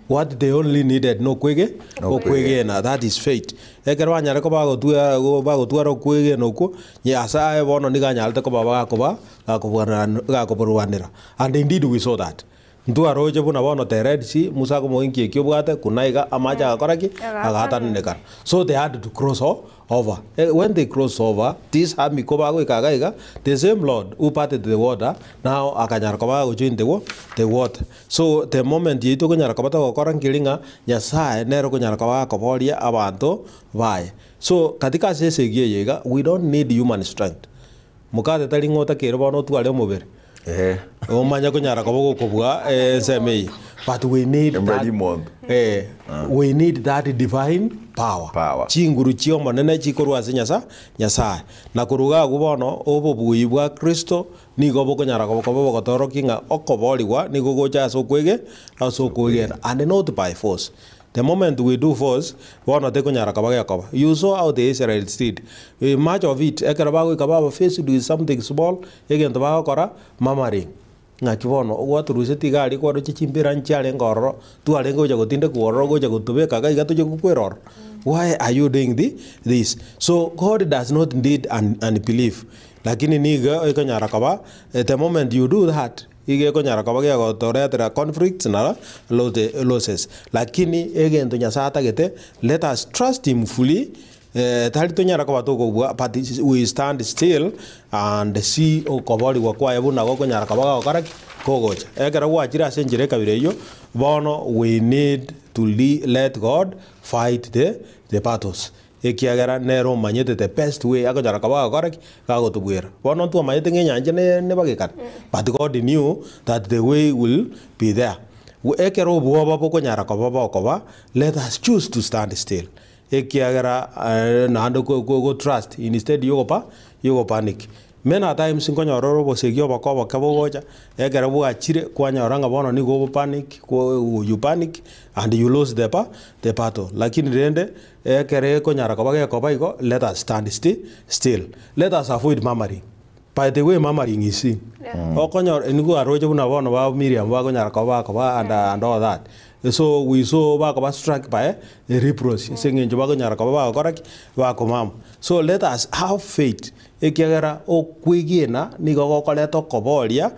[SPEAKER 1] What they only needed nokwege okwegena that is faith. Ekero banyare koba bagotwa bagotwara okwegena okwo, Nyasaye bono nigo anyarete koba bakoba gakobwanera gakoborwanera. And indeed we saw that. Ntwaroche buna bono the Red Sea, Musa akomoa inki eki obwate, kuna iga, amache agakora ki? Agatananekana. So they had to cross over. When they crossed over, this army ko bagoika iga iga, the same Lord who parted the water, now akanyara koba agojoin the the water. So the moment yaito okonyara koba togokora nkeri ng'a Nyasaye nere okonyara koba akoboria abanto baye. So katika ase esegi eye iga, we don't need human strength. Mokate tari ng'a otakeire bono otware omobere,
[SPEAKER 3] Ehe.
[SPEAKER 1] omanye konyara koba gokobua ensemo eye, but we need
[SPEAKER 3] Embura
[SPEAKER 1] that,
[SPEAKER 3] rimonto.
[SPEAKER 1] eh, we need that divine power.
[SPEAKER 3] Power.
[SPEAKER 1] Chinguru chi'Omonene chikorwa ase Nyasa Nyasaye. Na korwa iga agwo bono, obobui bwa Kristo nigo bokonyara koba koba bogotorokia ng'a okoborigwa nigo gocha ase okwege ase okwegena, and not by force. The moment we do force, bono tekonyara koba gekoba. You saw how the Israelites did. Much of it, ekero bagoika baba faced with something small, egento bagokora, murmuring. Ng'aki bono, gwatorusetie iga aria kwaroche chimbera nchiarenge ororo, twarenge gocha gotindekwa ororo gocha gotobeka iga iga toche gokwera ororo. Why are you doing the this? So God does not need un unbelief, lakini nigo ekonyara koba, the moment you do that, Igo ekonyara koba gegotoretera conflicts na losses. Lakini egento Nyasae atagete, let us trust him fully, tari tonyara koba tokobua but we stand still and see okoborigwa kwaye buna gokonyara koba gogokora ki? Kogocha. Ekero gwachire ase enchera ekabira eyio, bono we need to let God fight the battles. Ekiagera nere omanyete the best way akonyara koba agokora ki? Gagotobwera. Bono ntwamanyete ng'a enyancha ne nebagekane, but God knew that the way will be there. Ekero obwoba bokonyara koba bokoba, let us choose to stand still. Ekiagera naende ko ko go trust instead yogopa yogopanic. Many a times nkonyora ore obosegi oboke oboke bogocha, ekero bwachire kwanyora ng'a bono nigo obo panic, you panic and you lose the ba the battle. Lakini rende, ekero ekonyara koba gekoba igo, let us stand sti still. Let us avoid murmuring. By the way murmuring is sin. Okonyora nigo aroche buna bono ba Miriam bakonyara koba bakoba and and all that. So we saw bakoba struck by a leprosy ase eng'encho bakonyara koba bagokora ki? Bakomama. So let us have faith Ekiagera okwegena nigo gokoreta okoboria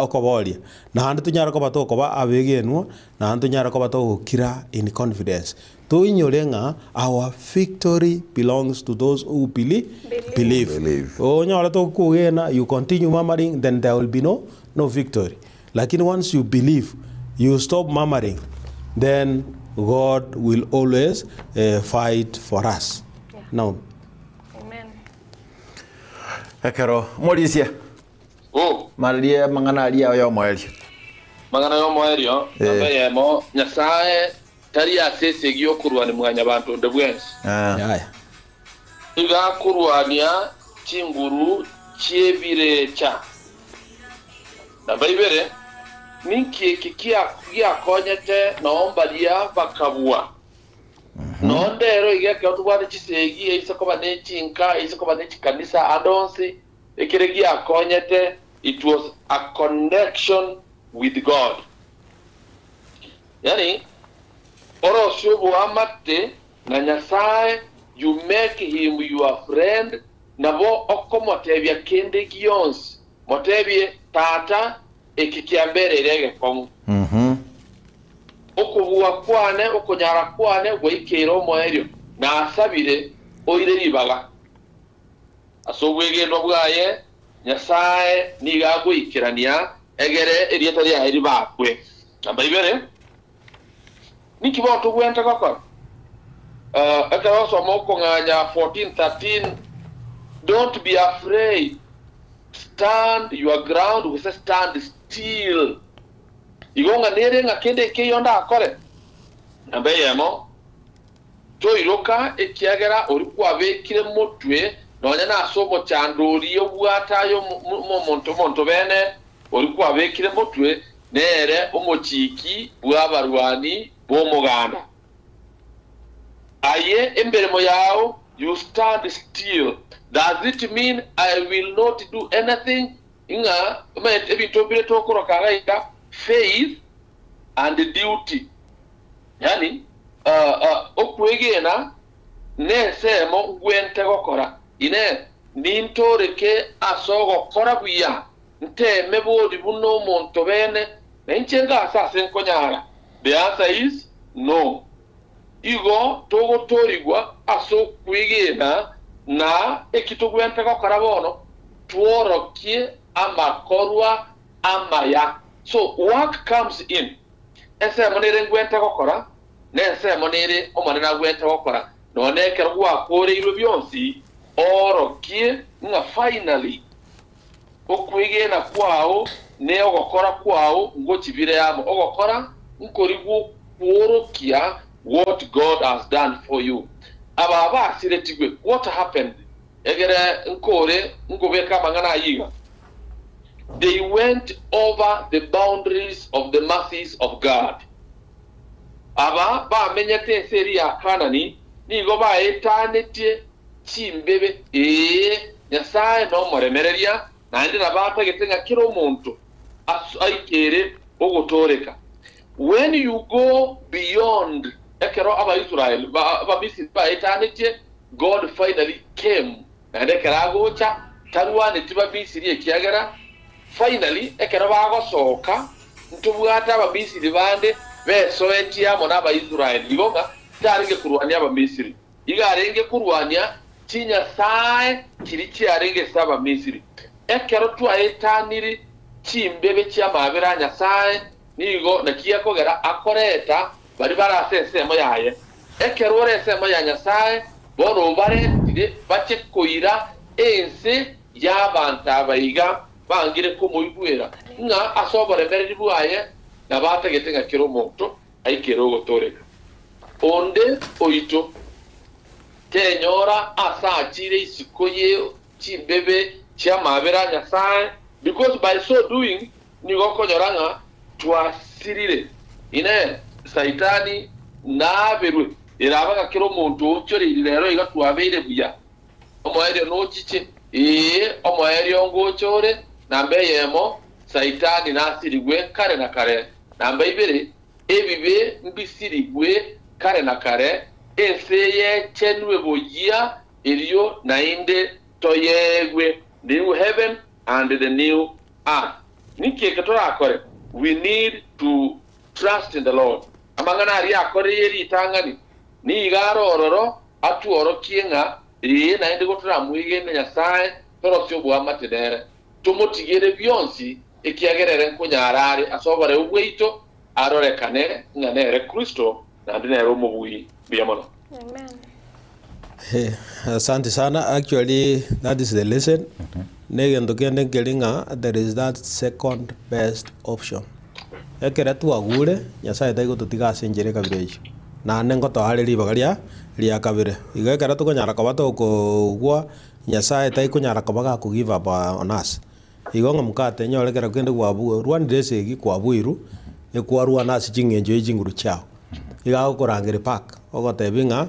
[SPEAKER 1] okoboria, naende tonyare koba tokoba abegenwa, naende tonyare koba togokira in confidence. Toinyore ng'a our victory belongs to those who believe believe.
[SPEAKER 3] Believe.
[SPEAKER 1] Onyore tokwegena you continue murmuring then there will be no no victory. Lakini once you believe, you stop murmuring, then God will always fight for us. Naomi.
[SPEAKER 4] Amen.
[SPEAKER 3] Ekero morisia
[SPEAKER 2] Oh,
[SPEAKER 3] maririe amang'ana aria oyomoerio.
[SPEAKER 2] Mang'ana y'omoerio,
[SPEAKER 3] Eh.
[SPEAKER 2] namba eyemo, Nyasae tari ase esegi y'okorwania mwanyabanto onde bwensi.
[SPEAKER 3] Ah.
[SPEAKER 1] Yaya.
[SPEAKER 2] Nigo akorwania chinguru chi'ebirecha. Namba ibere, ninki eki kia- giakonyete noo mbaria bakabua? Nonde ero iga ekero tobwate chisegi, eise koba ne chinka, eise koba ne chikanisa, ande onsi, ekere giakonyete, it was a connection with God. Yaani, orosie oboamate na Nyasae, you make him your friend, nabo okomotebia kende gionsi, motebie, Tata, eki kiambereire egekong'u. Okobua kwane, okonyara kwane gwaikeire omoerio, nasabire oire ribaga. Ase obwegenwa bwaye Nyasae nigo agoikerania egere erieta riaye ribakwe. Namba ibere, ninki bono togwenerete gokora? Ekero osoma okong'anya 14:13, don't be afraid, stand your ground gose stand still. Igo ng'a nere ng'a kende ekeiyo ndakore? Namba eyemo, toiroka, ekiagera oria kwabekire motwe Nonya nase omochando oria obwate aye omonto omonto bene, oria kwabekire motwe, nere omochiki bw'abarwani b'omoganda. Aye emeremo yao, you stand still, does it mean I will not do anything? Ng'a omanyete ebinto mbire tokoroka iga iga faith and duty, yaani okwegena nensemo ngwente gokora. Inee! Nintooreke ase ogokora buya, nteeme bori buna omonto bene, na inche ngase ase nkonyara? The answer is no. Igo togotoorigwa ase okwegena, na eki togwente gokora bono, tworokie amakorwa amaya. So work comes in. Ensemo nere ngwente gokora, na ensemo nere Omonene agwente gokora. Nonya ekero gwakooreirwe bionsi, oorokie ng'a finally okwegena kwao ne ogokora kwao ngochibire amo. Ogokora nkori gwokworokia what God has done for you. Aba basiretigwe, what happened? Egere nkore nkobeka amang'ana ayio iga, They went over the boundaries of the mercies of God. Aba bamenyete ense eria ya Kanani nigo baetanetie chimbebe, ee, Nyasae nomoremereria, naende nabo atagete ng'a kera omonto aikere ogotooreka. When you go beyond ekero Abaisrael Abamisiri baetanetie, God finally came, naende ekero agocha tarwaneti Bamisiri ekiagera Finally, ekero bagosoka, ntobwate Abamisiri bande besoetie amo n'Abaisraeli, igo ng'a tarenge korwania Abamisiri, igo arenge korwania chinyasae chiria chiarenge ase Abamisiri. Ekero twaetaniri chimbebe chi'amaabera a Nyasae, nigo naki gekogera akoreta baria bare ase ensemo yaye. Ekero ore ensemo ya Nyasae, bono obaretire bache koira ense y'abanto aba iga bangire komoigwera, ng'a ase oboremereri bwaye nabatagete ng'a kera omonto aikere ogotooreka. Onde oito tenyora ase achire isiko ye chimbebe chi'amaabera a Nyasae, because by so doing nigo okonyora ng'a twasirire. Inee! Saitani naberwe? Erabe ng'a kera omonto oonchoreire rero iga twabeire buya, Omoerio nochiche, ee, omoerio ngocha ore, namba eyemo, Saitani nasirigwe kare na kare, namba ibere, ebibe mbisirigwe kare na kare, ense yechenwe boyia, erio naende toyeegwe, new heaven and the new earth. Ninki eke torakore? We need to trust in the Lord. Amang'ana aria akorire ritang'ani nigo are ororo atworokie ng'a ee naende gotoramwegene Nyasae torosie oboamate nere, tomotigere bionsi, ekiagera ere nkonyara are ase oboreu bwaito arorekane ng'a nere Kristo naende nere Omobui. Mbuya mono.
[SPEAKER 4] Amen.
[SPEAKER 1] Eh, asante sana actually that is the lesson na egento kende nkeri ng'a there is that second best option ekere twagure nyasaye taigototiga ase enchera ekabira eyio naende ngotoa are ribaga ria ria kabere igo ekero tokonyara koba tokogwa nyasaye taikonyara koba gako give up on us igo ng'a mokate nyore ekero kende gwabua rwanire esegi kwabuirwe ekwarwana ase ching'encho ye chinguru chiao. Iga agokorangeria back ogotebia ng'a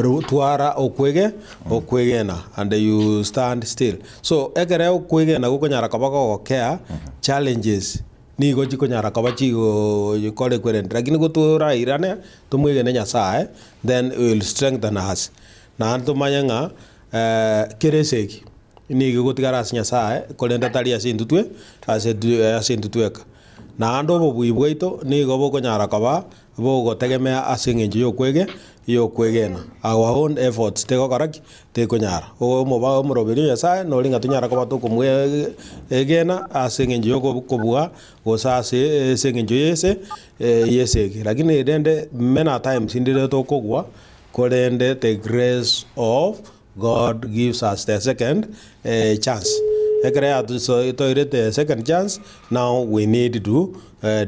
[SPEAKER 1] ru twara okwege okwegena and you stand still. So ekere okwegena gokonyara koba gogokea challenges nigo chikonyara koba chigookora ekwerende lakini gotorairane tomwegene Nyasaye then he will strengthen us. Naende tomanye ng'a kera esegi nigo egotigara ase Nyasaye korende tari ase intwe twe ase ase intwe tweka. Naende obobui bwaito nigo bokonyara koba bogotegemea ase eng'encho y'okwege y'okwegena. Our own efforts tigokora ki? Tikonyara. Omoba omoroberi o Nyasaye nori ng'a tonyare koba tokomwegena ase eng'encho y'okobua gose ase ase eng'encho y'ese y'esegi. Lakini rende many a times ndire tokogwa korende the grace of God gives us the second chance. Ekero yatoirete second chance, now we need to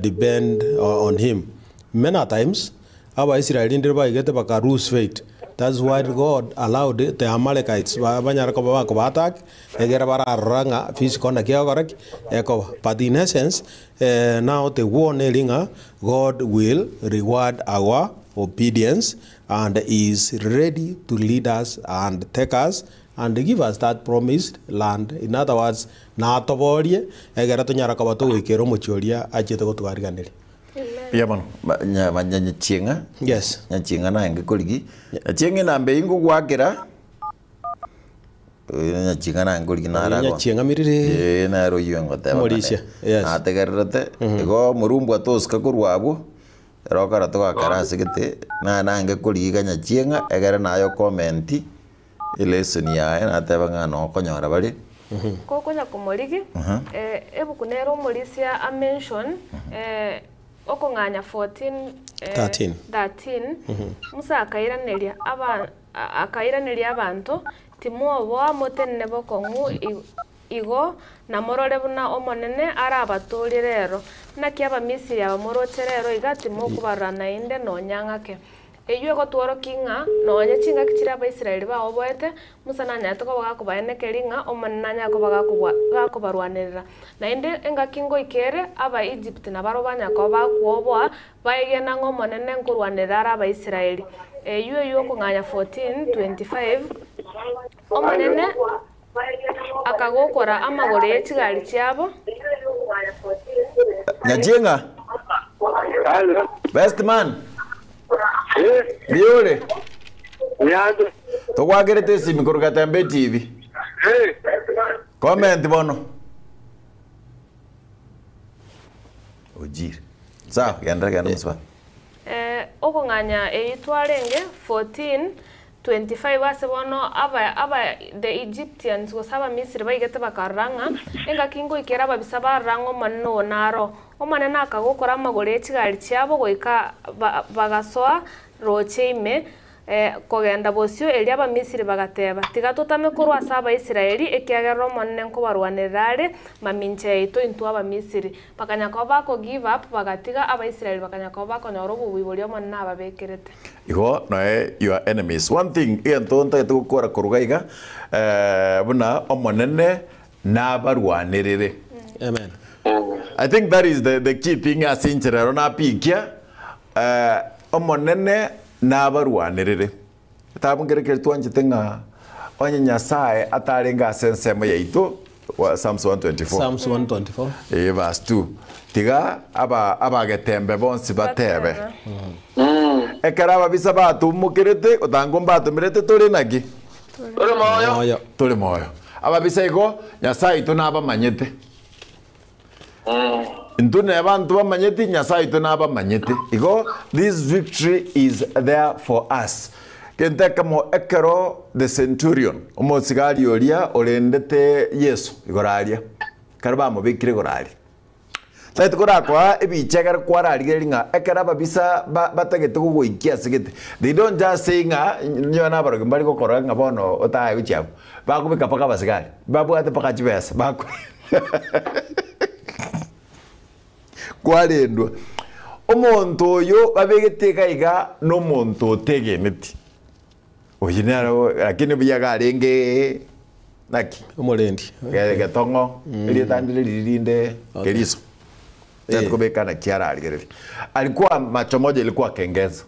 [SPEAKER 1] depend on him. Many a times, Abaisraeli ndire baigete baka lose faith. That's why God allowed the Amalekites ba- banyare koba bakoba attack, egere bararora ng'a physical naki egokora ki? Ekoba. But in essence, now the war neri ng'a God will reward our obedience and he is ready to lead us and take us and give us that promised land. In other words, natoborie egere tonyare koba togoikera omochie oria achete gotwariganeria.
[SPEAKER 3] Mbuya mono. Ba- nya- ba- nya- Nyachieng'a.
[SPEAKER 1] Yes.
[SPEAKER 3] Nyachieng'a naye korigi. Nyachieng'a enamba eyio ngogwakera, eh, Nyachieng'a naye nkorigi naro ago.
[SPEAKER 1] Nyachieng'a miriri.
[SPEAKER 3] Eh, naro oyio ngoteba ng'a
[SPEAKER 1] Omorisia, yes.
[SPEAKER 3] nategererete, igo omorumbwa tosuka korwa abwo, ero okora togakera ase gete, naye nange koriga Nyachieng'a, egere naye okomenti, elesson yaye nateba ng'a nokonyora bare.
[SPEAKER 4] Kokonya komorigi, eh, ebuku nere omorisia a mention, eh, okong'anya 14, eh,
[SPEAKER 1] 13.
[SPEAKER 4] 13, Musa akairaneria aba akairaneria abanto, Timwoboa motenene bokong'u i- igo, namorore buna Omonene arabatoorie rero. Naki Abamisiri aba moroche rero iga timokobarora naende nonya ng'ake. Eyio egotworokia ng'a nonya chingaki chiria Abaisraeli baoboete, Musa nanyarete koba gakobaenekeria ng'a Omonene nanyare koba gakobwa gakobarwanerera. Naende engaki ngoika ere, Abaegypt nabarabwo banyare koba bakwoboa, baegena ng'a Omonene nkorwanerera are Abaisraeli. Eyio eyio okong'anya 14:25, Omonene akagokora amagoro ye chigari chiabo.
[SPEAKER 3] Nyachieng'a. Best man. Mbuya ore? Togwakerete esimi korwa Gatembe TV. Comment bono. Ojire. Sawa, genda genda mosubati.
[SPEAKER 4] Eh, okong'anya eyio twarenge 14 25 ase bono aba aba the Egyptians gose Abamisiri baigete bakarora ng'a engaki ngoika ere ababisa barora ng'a Omonene oo naro. Omonene akagokora amagoro ye chigari chiabo goika ba bagasoa roche ime kogenda bosio erio Abamisiri bagateba, Tiga totame korwa ase Abaisraeli, ekiagera Omonene nkobarwanerera are mamincha yaito intwe Abamisiri. Bakanya koba bako give up, bagatiga Abaisraeli bakanya koba bakonyora obobui boria Omonene ababekerete.
[SPEAKER 3] Igo noe your enemies. One thing egento ntagete gokora korwa iga iga, buna Omonene nabarwanerere.
[SPEAKER 1] Amen.
[SPEAKER 3] I think that is the, the key thing ase inchera ero napikia eh, Omonene nabarwanerere. Etabu nkere kere twanchete ng'a onye Nyasae atarenge ase ensemo yaito, wa- Psalms 124
[SPEAKER 1] Psalms 124.
[SPEAKER 3] eh, verse 2 tiga aba abagetembe bonsi batebe ekero ababisa batumokerete otango mbatomerete tore naki
[SPEAKER 2] Tore moyo.
[SPEAKER 1] Moyo.
[SPEAKER 3] tore moyo ababisa igo Nyasae oito nabamanyete Intwe nebanto bamanyeti, Nyasae oito nabamanyete. Igo this victory is there for us. Gento ekemo ekero the centurion, omosigari oria orendete Yeso igoro aria, ekero bamobekire igoro aria. Tari korakoa ebicha ekero kwararigereria ng'a ekero ababisa ba batagete gogoikia ase gete, they don't just say ng'a nyowe nabarogi mbari gokora ng'a bono otae gochia abwo. Bakobeka mpaka abasigari, babwate mpaka chibesa, bako kwarendwa. Omonto oyo babegete iga iga nomonto otegeneti. Oyio nere lakini buya iga arenge naki?
[SPEAKER 1] Omorendi.
[SPEAKER 3] Ge- Getong'o, erieta ndire riria rinde keriso.
[SPEAKER 1] Eh.
[SPEAKER 3] Kobeka naki ararigereria. Alikuwa macho moja ilikuwa kengeza.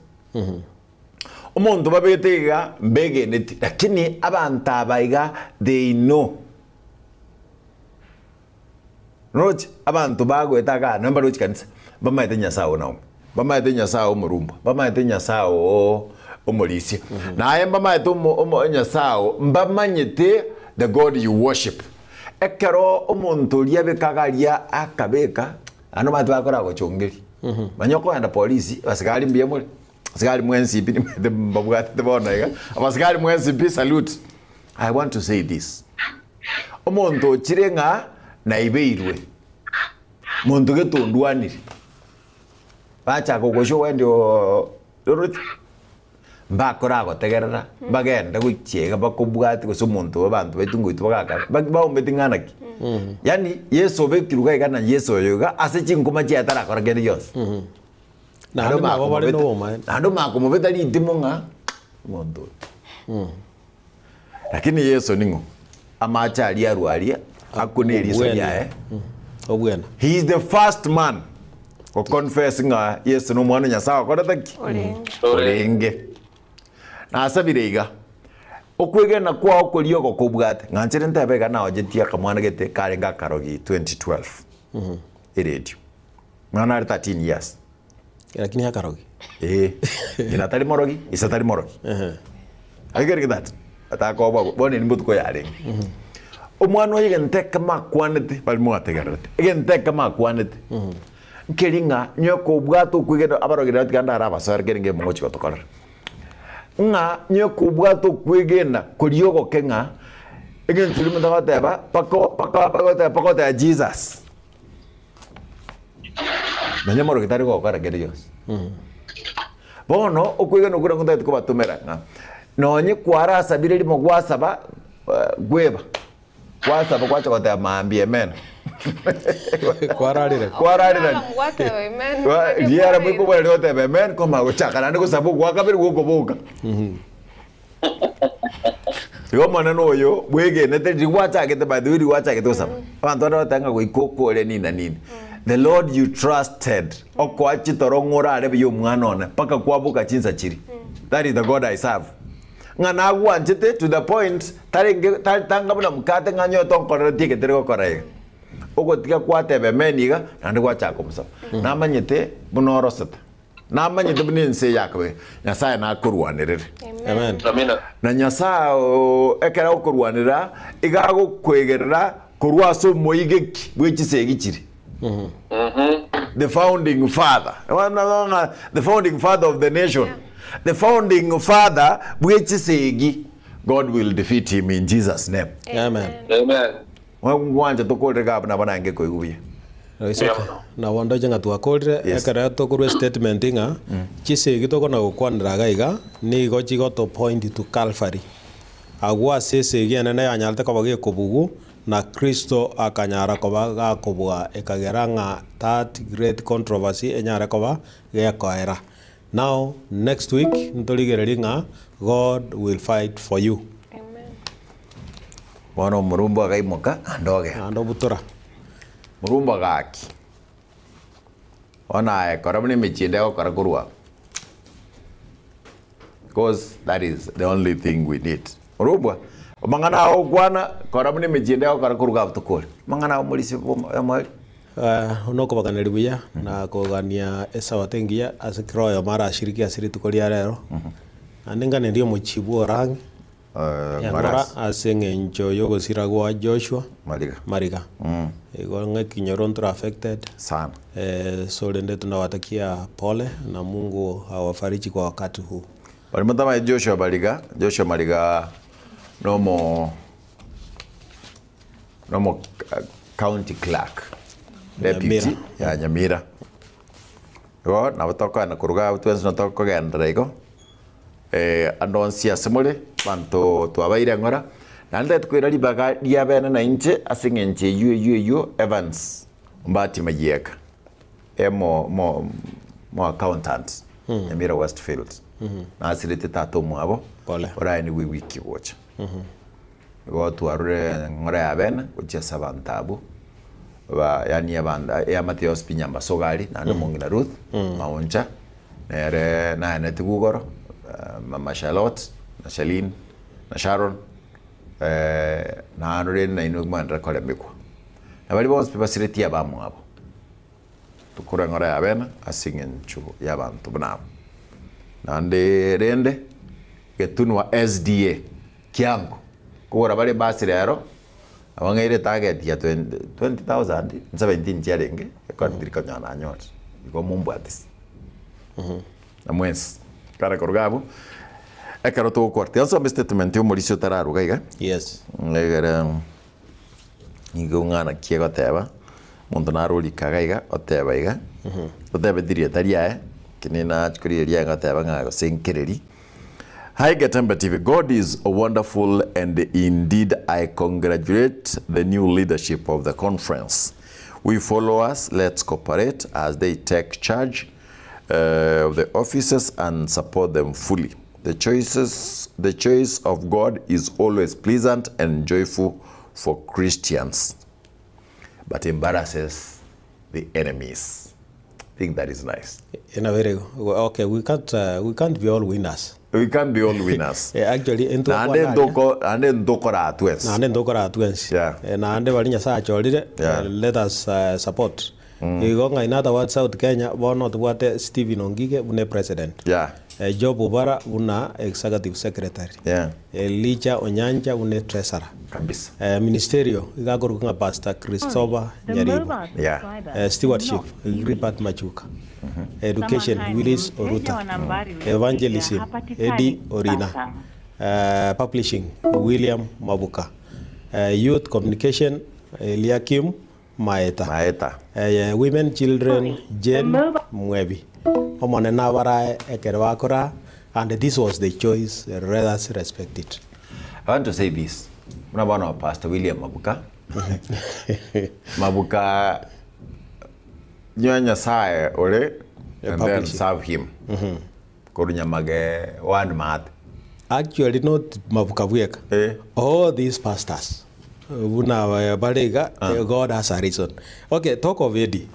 [SPEAKER 3] Omonto babegete iga mbegeneti lakini abanto aba iga they know. Roche abanto bagoeta igaa nonye mbarochi kanisa mbamaete Nyasaye oo Naomi, mbamaete Nyasaye oo Omorumba, mbamaete Nyasaye oo Omorisia, naye mbamaete omo omo Nyasaye oo mbamanyete the God you worship. Ekero omonto oria abeka iga aria akabeka, naende omanyete bakora gochongeria, manya okogenda polisi abasigari mbuya more. Abasigari mwensi pi nimanyete mbabwatete bono iga, abasigari mwensi pi salute. I want to say this, omonto ochire ng'a naibeirwe, monto gete ondwanire, bachaka ogochia oende oo oroche, mbakoragotegerera, mbagende gochia iga bakobwati gose omonto oyo abanto baito ngoitwa bagakare, baki baombeti ng'a naki. Yaani Yeso obekirwe iga iga na Yeso oyo iga ase chinkuma chiaye tarakora kende gionsi.
[SPEAKER 1] Naende nabo bare nobomaene.
[SPEAKER 3] Naende omakomobeta ritimo ng'a Omonto oyo. Lakini Yeso ning'o? Amache aria arwa aria, akune eriso
[SPEAKER 1] Obwene.
[SPEAKER 3] riaye.
[SPEAKER 1] Obwene.
[SPEAKER 3] He is the first man go confess ng'a Yeso nomwana o Nyasae okorete ki?
[SPEAKER 4] Orenge.
[SPEAKER 3] Orenge. Nasabire iga, okwegena kwao koria ogokobwate, ng'a nchere ntebe iga naochetie akamwana gete karenge akarogi 2012 eredio. Mwana are 13 years.
[SPEAKER 1] Lakini akarogi.
[SPEAKER 3] Ee, ng'ina tari morogi, ise tari morogi. Are you getting that? Atakoba abwo, bono eri mbotuko yarenge. Omwana oyo egento ekemo akwanete, bari mwategererete, egento ekemo akwanete, nkeri ng'a onye kobwate okwegena abarogi rero tiga ndare abasoere kere ngemo ngochi gotokorera. Ng'a onye kobwate okwegena koria ogoke ng'a, egento keria omonto agoteba, mpaka mpaka mpaka mpaka oteba Jesus. Nonya morogi tari gokora kende gionsi. Bono okwegena okwo nakwo ntagete kobatomera ng'a nonye kwarasabire rimo gwasaba eh, gweba, gwasaba gwacha goteba maambia amen.
[SPEAKER 1] Kwararire.
[SPEAKER 3] Kwararerani.
[SPEAKER 4] Gwateba amen.
[SPEAKER 3] Wa- Riera mwikobora rigoteba amen koma gochaka naende gosaba ogwa kabere gwokoboka. Igo Omonene oyo bwegenete riria gwachagete by the way riria gwachagete gosaba, abanto bande bagoteba ng'a goika okore nini na nini. The Lord you trusted, okoa chitoro ng'a orare buya omwana one mpaka kwaboka chinsa chiria. That is the God I serve. Ng'a nagwanchete to the point tarenge tari tanga buna mokate ng'a nyoete onkoreretie egetari gokora iga. Ogotiga kwateba amen iga, naende gwachaka komosaba. Namanyete buna orosete. Namanyete buna ense eye yakobe, Nyasae nakorwanerere.
[SPEAKER 1] Amen.
[SPEAKER 2] Amina.
[SPEAKER 3] Na Nyasae oo ekero agokorwanerera, iga agokwegerera korwa ase omoigeki bwe chisegi chiria. The founding father. Ng'a The founding father of the nation. The founding father bwe chisegi. God will defeat him in Jesus name.
[SPEAKER 1] Amen.
[SPEAKER 2] Amen.
[SPEAKER 3] Ngwancha tokorere iga abwo nabo nange koigwa buya.
[SPEAKER 1] It's okay. Nabo ndoche ng'a twakorire
[SPEAKER 3] Yes.
[SPEAKER 1] ekero tokorwa estatement ng'a chisegi tokona gokwanera iga iga nigo chigoto point to Calvary. Agwo ase esegi enene yanyarete koba gekobugu na Kristo akanyara koba gakobua ekagera ng'a that great controversy enyare koba gekoera. Now next week ntorigererie ng'a God will fight for you.
[SPEAKER 4] Amen.
[SPEAKER 3] Bono omorumba agaimoka naende ogenda.
[SPEAKER 1] Naende obutora.
[SPEAKER 3] Morumba gaki. Bono aye kora buna emechie ende egokora korwa abwo. Because that is the only thing we need. Morumbwa, amang'ana ao okwana, kora buna emechie ende egokora korwa abwo tokore. Amang'ana ao morisia bwo omweri.
[SPEAKER 1] Nokobaganeria buya na kogania esabato engiya ase kera oyomo arashiriki ase rituko ria rero. Naende nganerie omochie bwa Orang'i Eng'ora ase eng'encho y'ogosira gwa Joshua
[SPEAKER 3] Mariga.
[SPEAKER 1] Mariga. Igo ng'a ekinyoro ntore affected
[SPEAKER 3] Sana.
[SPEAKER 1] So rende tunawatakia pole na Mungu awafariji kwa wakati huu.
[SPEAKER 3] Baria motamanyeti Joshua Mariga, Joshua Mariga nomo nomo county clerk, deputy
[SPEAKER 1] Nyamira.
[SPEAKER 3] ya Nyamira. Igo nabo tokoenda korwa iga abwo twensi natokogenderera igo. Ande onsi ase more, abanto twabaire eng'ora, naende tari koira ribaga ria bene na inche ase eng'encho eyio eyio eyio Evans Ombati Mayieka, emo mo mo accountant Nyamira Westfield, nasirete tata omwabo,
[SPEAKER 1] Pole.
[SPEAKER 3] oraenigwe ewiki egocha. Igo twarure eng'ora ya bene gochia ase abanto abwo, ba yaani abanto eamate yonsi pi Nyambasoga aria, naende omong'ina Ruth Maoncha, nere naenetigwe igoro, mama Charlotte, na Charlene, na Sharon, naende rende nainwe mwenderere koremigwa. Na baria bonsi pi basiretie abamwabo, tokore eng'ora ya bene ase eng'encho y'abanto buna abwo. Naende rende, getunwa SDA. Kiango, kogora bare ebasi rero, nabo ng'aire etarget ya 20,000, 17 chiarenge, ekero tiri konyora nanyore, igo mombwatisi. Na mwensi, kare koruga abwo, ekero togokora, tiga nsome estatement ya omorisia otararuga iga,
[SPEAKER 1] Yes.
[SPEAKER 3] egere nigo ng'ana ki egoteba, omonto nare orika iga iga, oteba iga, otebeti rieta riaye, lakini nachia korigereria riaye ngoteba ng'a gose nkereri. Hi Getembe TV, God is wonderful and indeed I congratulate the new leadership of the conference. We followers, let's cooperate as they take charge uh, of the offices and support them fully. The choices the choice of God is always pleasant and joyful for Christians but embarrasses the enemies. I think that is nice.
[SPEAKER 1] Nabo ere igo. Okay, we can't, we can't be all winners.
[SPEAKER 3] We can't be all winners.
[SPEAKER 1] Eh, actually,
[SPEAKER 3] Naende
[SPEAKER 1] intokwana aria.
[SPEAKER 3] ntoko naende ntokoraa twensi.
[SPEAKER 1] Naende ntokoraa twensi.
[SPEAKER 3] Yeah.
[SPEAKER 1] Eh, naende baria Nyasaye achorire,
[SPEAKER 3] Yeah.
[SPEAKER 1] eh, let us uh, support. Igo ng'a in other words South Kenya bono tobwate Stephen Ongige buna epresident.
[SPEAKER 3] Yeah.
[SPEAKER 1] Eh, Job Obara buna executive secretary.
[SPEAKER 3] Yeah.
[SPEAKER 1] Elijah Onyancha buna etreasurer.
[SPEAKER 3] Kabisa.
[SPEAKER 1] Eh, ministerial iga akorokwa ng'a Pastor Christopher
[SPEAKER 5] The
[SPEAKER 1] Nyaribo.
[SPEAKER 5] mobile
[SPEAKER 3] Yeah.
[SPEAKER 5] subscriber
[SPEAKER 1] Eh, stewardship
[SPEAKER 5] cannot be reached.
[SPEAKER 1] Gilbert Machuka. Education
[SPEAKER 5] Samahani,
[SPEAKER 1] Willis
[SPEAKER 5] mteja wa
[SPEAKER 1] Oruta.
[SPEAKER 5] nambari uliyopiga
[SPEAKER 1] Evangelism
[SPEAKER 5] hapatikani
[SPEAKER 1] Eddie Orina.
[SPEAKER 5] sasa.
[SPEAKER 1] Publishing William Mabuka. Youth Communication Eliakim Maeta.
[SPEAKER 3] Maeta.
[SPEAKER 1] Women Children
[SPEAKER 5] Sorry, the
[SPEAKER 1] Jane
[SPEAKER 5] mobile-
[SPEAKER 1] Mwebi. Omonene abarae ekero bakoraa and this was the choice let us respect it.
[SPEAKER 3] I want to say this. Buna bono Pastor William Mabuka. Mabuka nyoa Nyasaye ore and then
[SPEAKER 1] publishing.
[SPEAKER 3] serve him. Koru nyamage one math.
[SPEAKER 1] Actually not Mabuka bweka.
[SPEAKER 3] Eh.
[SPEAKER 1] All these pastors buna eh, bare iga eh, God has a reason. Okay, talk of Eddie.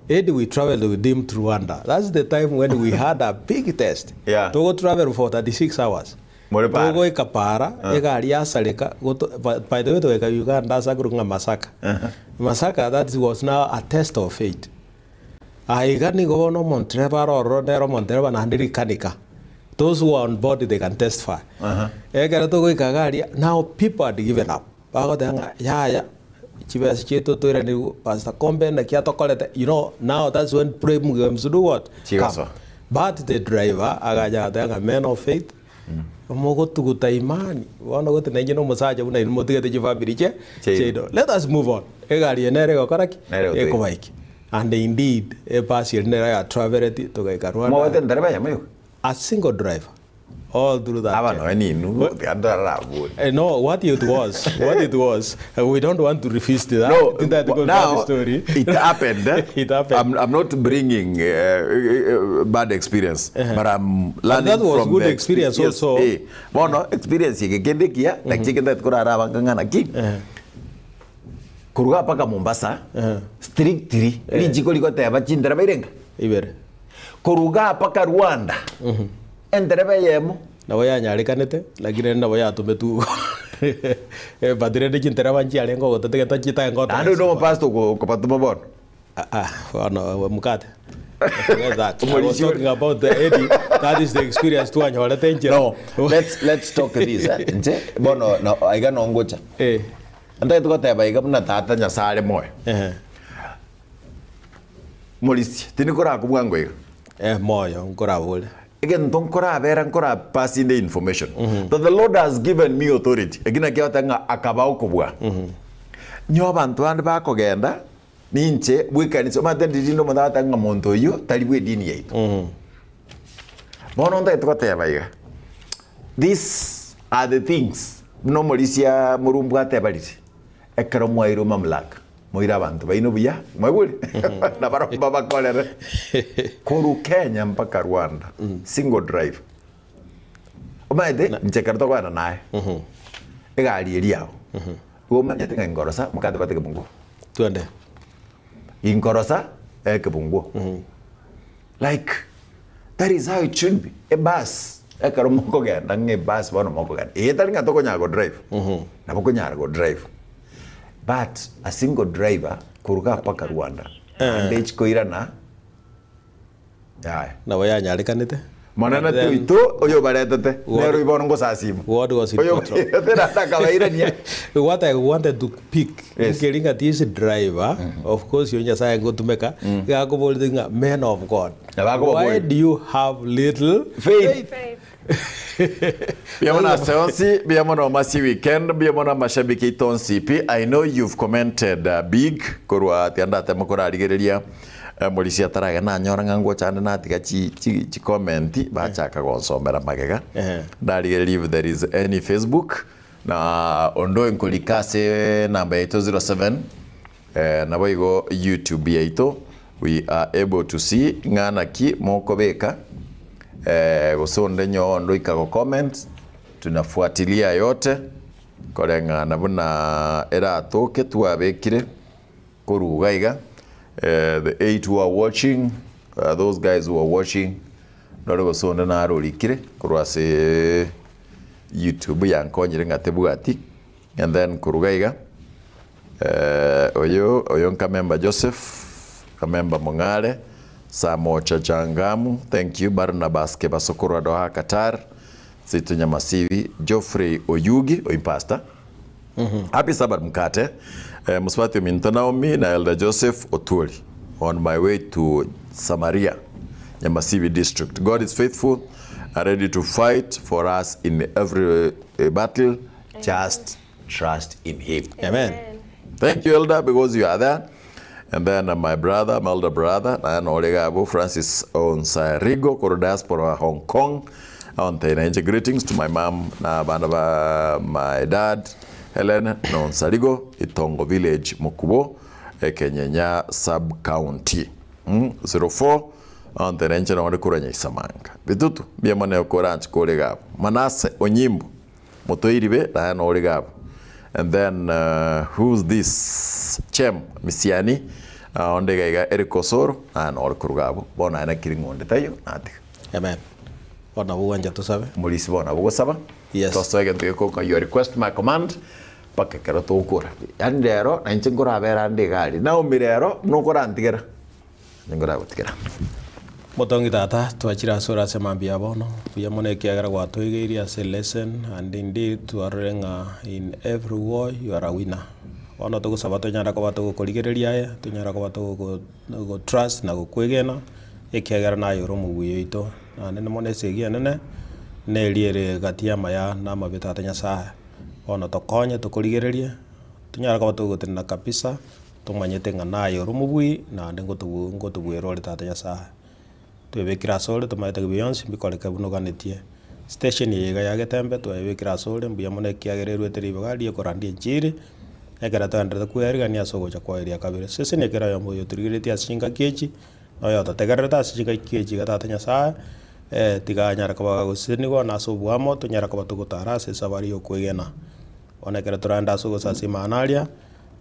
[SPEAKER 1] Eddie we traveled with him to Rwanda. That's the time when we had a big test.
[SPEAKER 3] Yeah.
[SPEAKER 1] Togo travel for 36 hours.
[SPEAKER 3] More para.
[SPEAKER 1] Togoika para, egari yasareka, goto- by by the way togoika Uganda ase akorokwa ng'a Masaka. Masaka that was now a test of faith. Aiga nigo bono omontereba are ororo nere omontereba naende rikanika. Those who are on board they can testify. Ekero togoika iga aria, now people had given up. Bagoteba ng'a yaya chibesa chiaito toiranigwe Pastor Kombe naki atokorete, you know now that's when blame games do what?
[SPEAKER 3] Chigosoa.
[SPEAKER 1] Come. But the driver agacha agateba ng'a men of faith, mogotuguta imani, bono gose nainche na omosacha buna inwe motigete chifamiri chie
[SPEAKER 3] Chiaino.
[SPEAKER 1] chiaino. Let us move on. Egari eye nere egokora ki?
[SPEAKER 3] Nere egotoika.
[SPEAKER 1] Ekobaiki. And indeed, ebasi eria nere yatraveleti togaika Rwanda.
[SPEAKER 3] Mwabate ndereba yamo yoka.
[SPEAKER 1] A single driver all through that
[SPEAKER 3] Aba
[SPEAKER 1] journey.
[SPEAKER 3] noe ninu tiga ntorarabori.
[SPEAKER 1] No, what it was, what it was, we don't want to revisit that.
[SPEAKER 3] No,
[SPEAKER 1] Think that goes
[SPEAKER 3] now
[SPEAKER 1] that story.
[SPEAKER 3] it happened. eh?
[SPEAKER 1] It happened.
[SPEAKER 3] I'm not bringing bad experience, but I'm learning
[SPEAKER 1] that was
[SPEAKER 3] from
[SPEAKER 1] good
[SPEAKER 3] the
[SPEAKER 1] experience also.
[SPEAKER 3] Eh, bono experience eke kende kiya naki kende korara bangang'ana ki. Koruga mpaka Mombasa, strictly richiko rigoteba chindereba irenga.
[SPEAKER 1] Ibere.
[SPEAKER 3] Koruga mpaka Rwanda, endereba eyemo.
[SPEAKER 1] Nabo yanyarekanete, lakini rende nabo yatometwe igo. But rende chintereba nchiarenge ogototegete nchitae
[SPEAKER 3] Naende
[SPEAKER 1] ngotoresia.
[SPEAKER 3] oyo nomopastor okobatoma bono.
[SPEAKER 1] Ah, ah, bono mukate. Forget that. I was
[SPEAKER 3] Omorisia ore.
[SPEAKER 1] talking about the Eddie. That is the experience twanyorete enchera.
[SPEAKER 3] No, let's talk this. Eh? Nche bono no aiga nongocha.
[SPEAKER 1] Eh.
[SPEAKER 3] Ntagete goteba iga buna tata Nyasaye are moyo.
[SPEAKER 1] Eh.
[SPEAKER 3] Morisia, tindi korakobua bwango iga.
[SPEAKER 1] Eh, moyo nkorabore.
[SPEAKER 3] Egento nkorabera nkora passing the information that the Lord has given me authority. Eki nakio agoteba ng'a akaba okobua. Nyo abanto bande bakogenda ninche bw'ekanisa omanyete ndiri rinde omonto agoteba ng'a monto oyio tari bw'edini yaito. Bono ntagete goteba iga, these are the things buna omorisia Morumbu atebarire, ekero mwairwe mamlaka, moire abanto baino buya, mwaigure? Nabarobwo mbabakorere. Korwa Kenya mpaka Rwanda, single drive. Omanyete, inche ekero tokogenda naye, egari eria agwo, igo omanyete ng'a inkorosa, mokate bate kebunguo.
[SPEAKER 1] Twende.
[SPEAKER 3] Inkorosa, ekebunguo. Like, that is how it should be. Ebus, ekero mokogenda ng'a ebus bono mokogenda. Eye tari ng'a tokonyara godrive. Nabo okonyara godrive. But a single driver koruga mpaka Rwanda. Naende echi koirana yaya.
[SPEAKER 1] Nabo yanyarekanete.
[SPEAKER 3] Monene
[SPEAKER 1] And then
[SPEAKER 3] toito oyo obaretete
[SPEAKER 1] God-
[SPEAKER 3] nere bono ngosasima.
[SPEAKER 1] God was in
[SPEAKER 3] Oyo
[SPEAKER 1] control.
[SPEAKER 3] obaretete naende akabairania.
[SPEAKER 1] What I wanted to pick
[SPEAKER 3] Yes.
[SPEAKER 1] nkeri ng'a this driver of course yo Nyasaye ngotumeka iga akoborete ng'a men of God
[SPEAKER 3] Nabo akobaboria.
[SPEAKER 1] why do you have little
[SPEAKER 3] Faith.
[SPEAKER 4] Faith.
[SPEAKER 3] Mbuya mono ase onsi, mbuya mono Mercy Weekend, mbuya mono amashabiki aito onsi pi. I know you've commented uh, big korwa tiga ndatema korarigereria eh, morisia ataragenda nanyora ng'a ngocha ande natiga chi, chi, chi comment bachaka gonsomera magega
[SPEAKER 1] Ehe.
[SPEAKER 3] ndarigereria if there is any Facebook na onde nkorika ase namba yaito 07 eh, nabo igo YouTube yaito we are able to see ng'a naki mokobeka. Gose onde nyowe onde oika go comment, tunafuatilia yote koreng'ana buna eratoke twabekire korwa iga iga. The eight who are watching, those guys who are watching, ndore gose onde nare orikire korwa ase YouTube yankonyire ng'a tebwati, and then korwa iga iga. Oyo oyo nkamemba Joseph, kamemba Mong'are, Samocha Changamu, thank you, Barnabas Kebaso korwa Doha Qatar, Seito Nyamasibi, Geoffrey Oyugi, oyo pastor. Happy Sabbath mkate, Mosubati ominto Naomi na Elder Joseph Otuori on my way to Samaria, Nyamasibi district. God is faithful and ready to fight for us in every battle, just trust in him.
[SPEAKER 1] Amen.
[SPEAKER 3] Thank you, Elder, because you are there. And then my brother, my elder brother, naye nore iga abwo, Francis Onsarigo, korwa diaspora Hong Kong. Aonteire inche greetings to my mum na abana ba my dad, Helen na Onsarigo, Itongo village, Mokubo, Ekenyenya sub county. 04 aonteire inche nore korwa Nyaisamanga. Bitutu, mbuya mono okoranche kore iga abwo. Manasseh Onyimbo. Motoiribe naye nore iga abwo. And then who's this Chem Misiani onde iga iga Eric Osoro naye nore korwa iga abwo. Bono aye naki ring'o onde taiyo natiga.
[SPEAKER 1] Amen. Bono nabo gwancha tosabe.
[SPEAKER 3] Omorisia bono nabo ogosaba.
[SPEAKER 1] Yes.
[SPEAKER 3] Tosoe egento gekoka your request my command mpaka ekero togokora. Yaani rero na inche nkorabera ande iga aria. Naomi rero buna okorantigera. Nigo nagotigera.
[SPEAKER 1] Motongi tata, twachire asore ase mambia ya bono, mbuya mono ekiagera gwatoigeirie ase lesson and indeed twarorire ng'a in every war you are a winner. Bono togosaba tonyare koba togokorigereria aye, tonyare koba togo gotrust na gokwegena, ekiagera naye ore omobuya oito, naende mono esegi enene, neri ere gati y'amaya na amabe tata Nyasaye. Bono tokonye tokorigererie, tonyare koba togotenena kabisa. Tomanyete ng'a naye ore omobui, naende ngotobuera ore Tata Nyasae. Twebekire asore, tomanyete ng'a bionsi mbikoreke buna oganetie. Station eye iga ya Getembe twayebekire asore, mbuya mono ekiagera erwete ribaga riokorandia enchiri, ekero toenderete kwerigania ase ogocha kwaye ria kabere. Sesenia kera oyomo oyotorigeretie ase chingaki echi, na oyototegererete ase chingaki echi iga Tata Nyasae, tiga anyare koba agosesenigwa na ase oboamo tonyare koba togotara ase esabari ya okwegena. Bono ekero toraende ase ogosasima aria.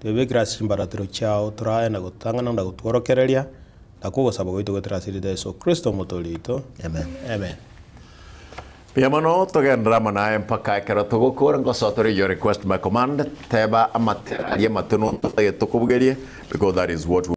[SPEAKER 1] Twebekire ase chimbaratero chiao, torae na gotang'ana na gotworokereria, na kogosaba gwaito goetera ase erieta Yeso Kristo Omotoori oito.
[SPEAKER 3] Amen.
[SPEAKER 1] Amen.
[SPEAKER 3] Mbuya mono, togenderere amo naye mpaka ekero togokora. Ngosoa tore your request my command, teba amatera aria amatunu totagete tokobugerie because that is what we.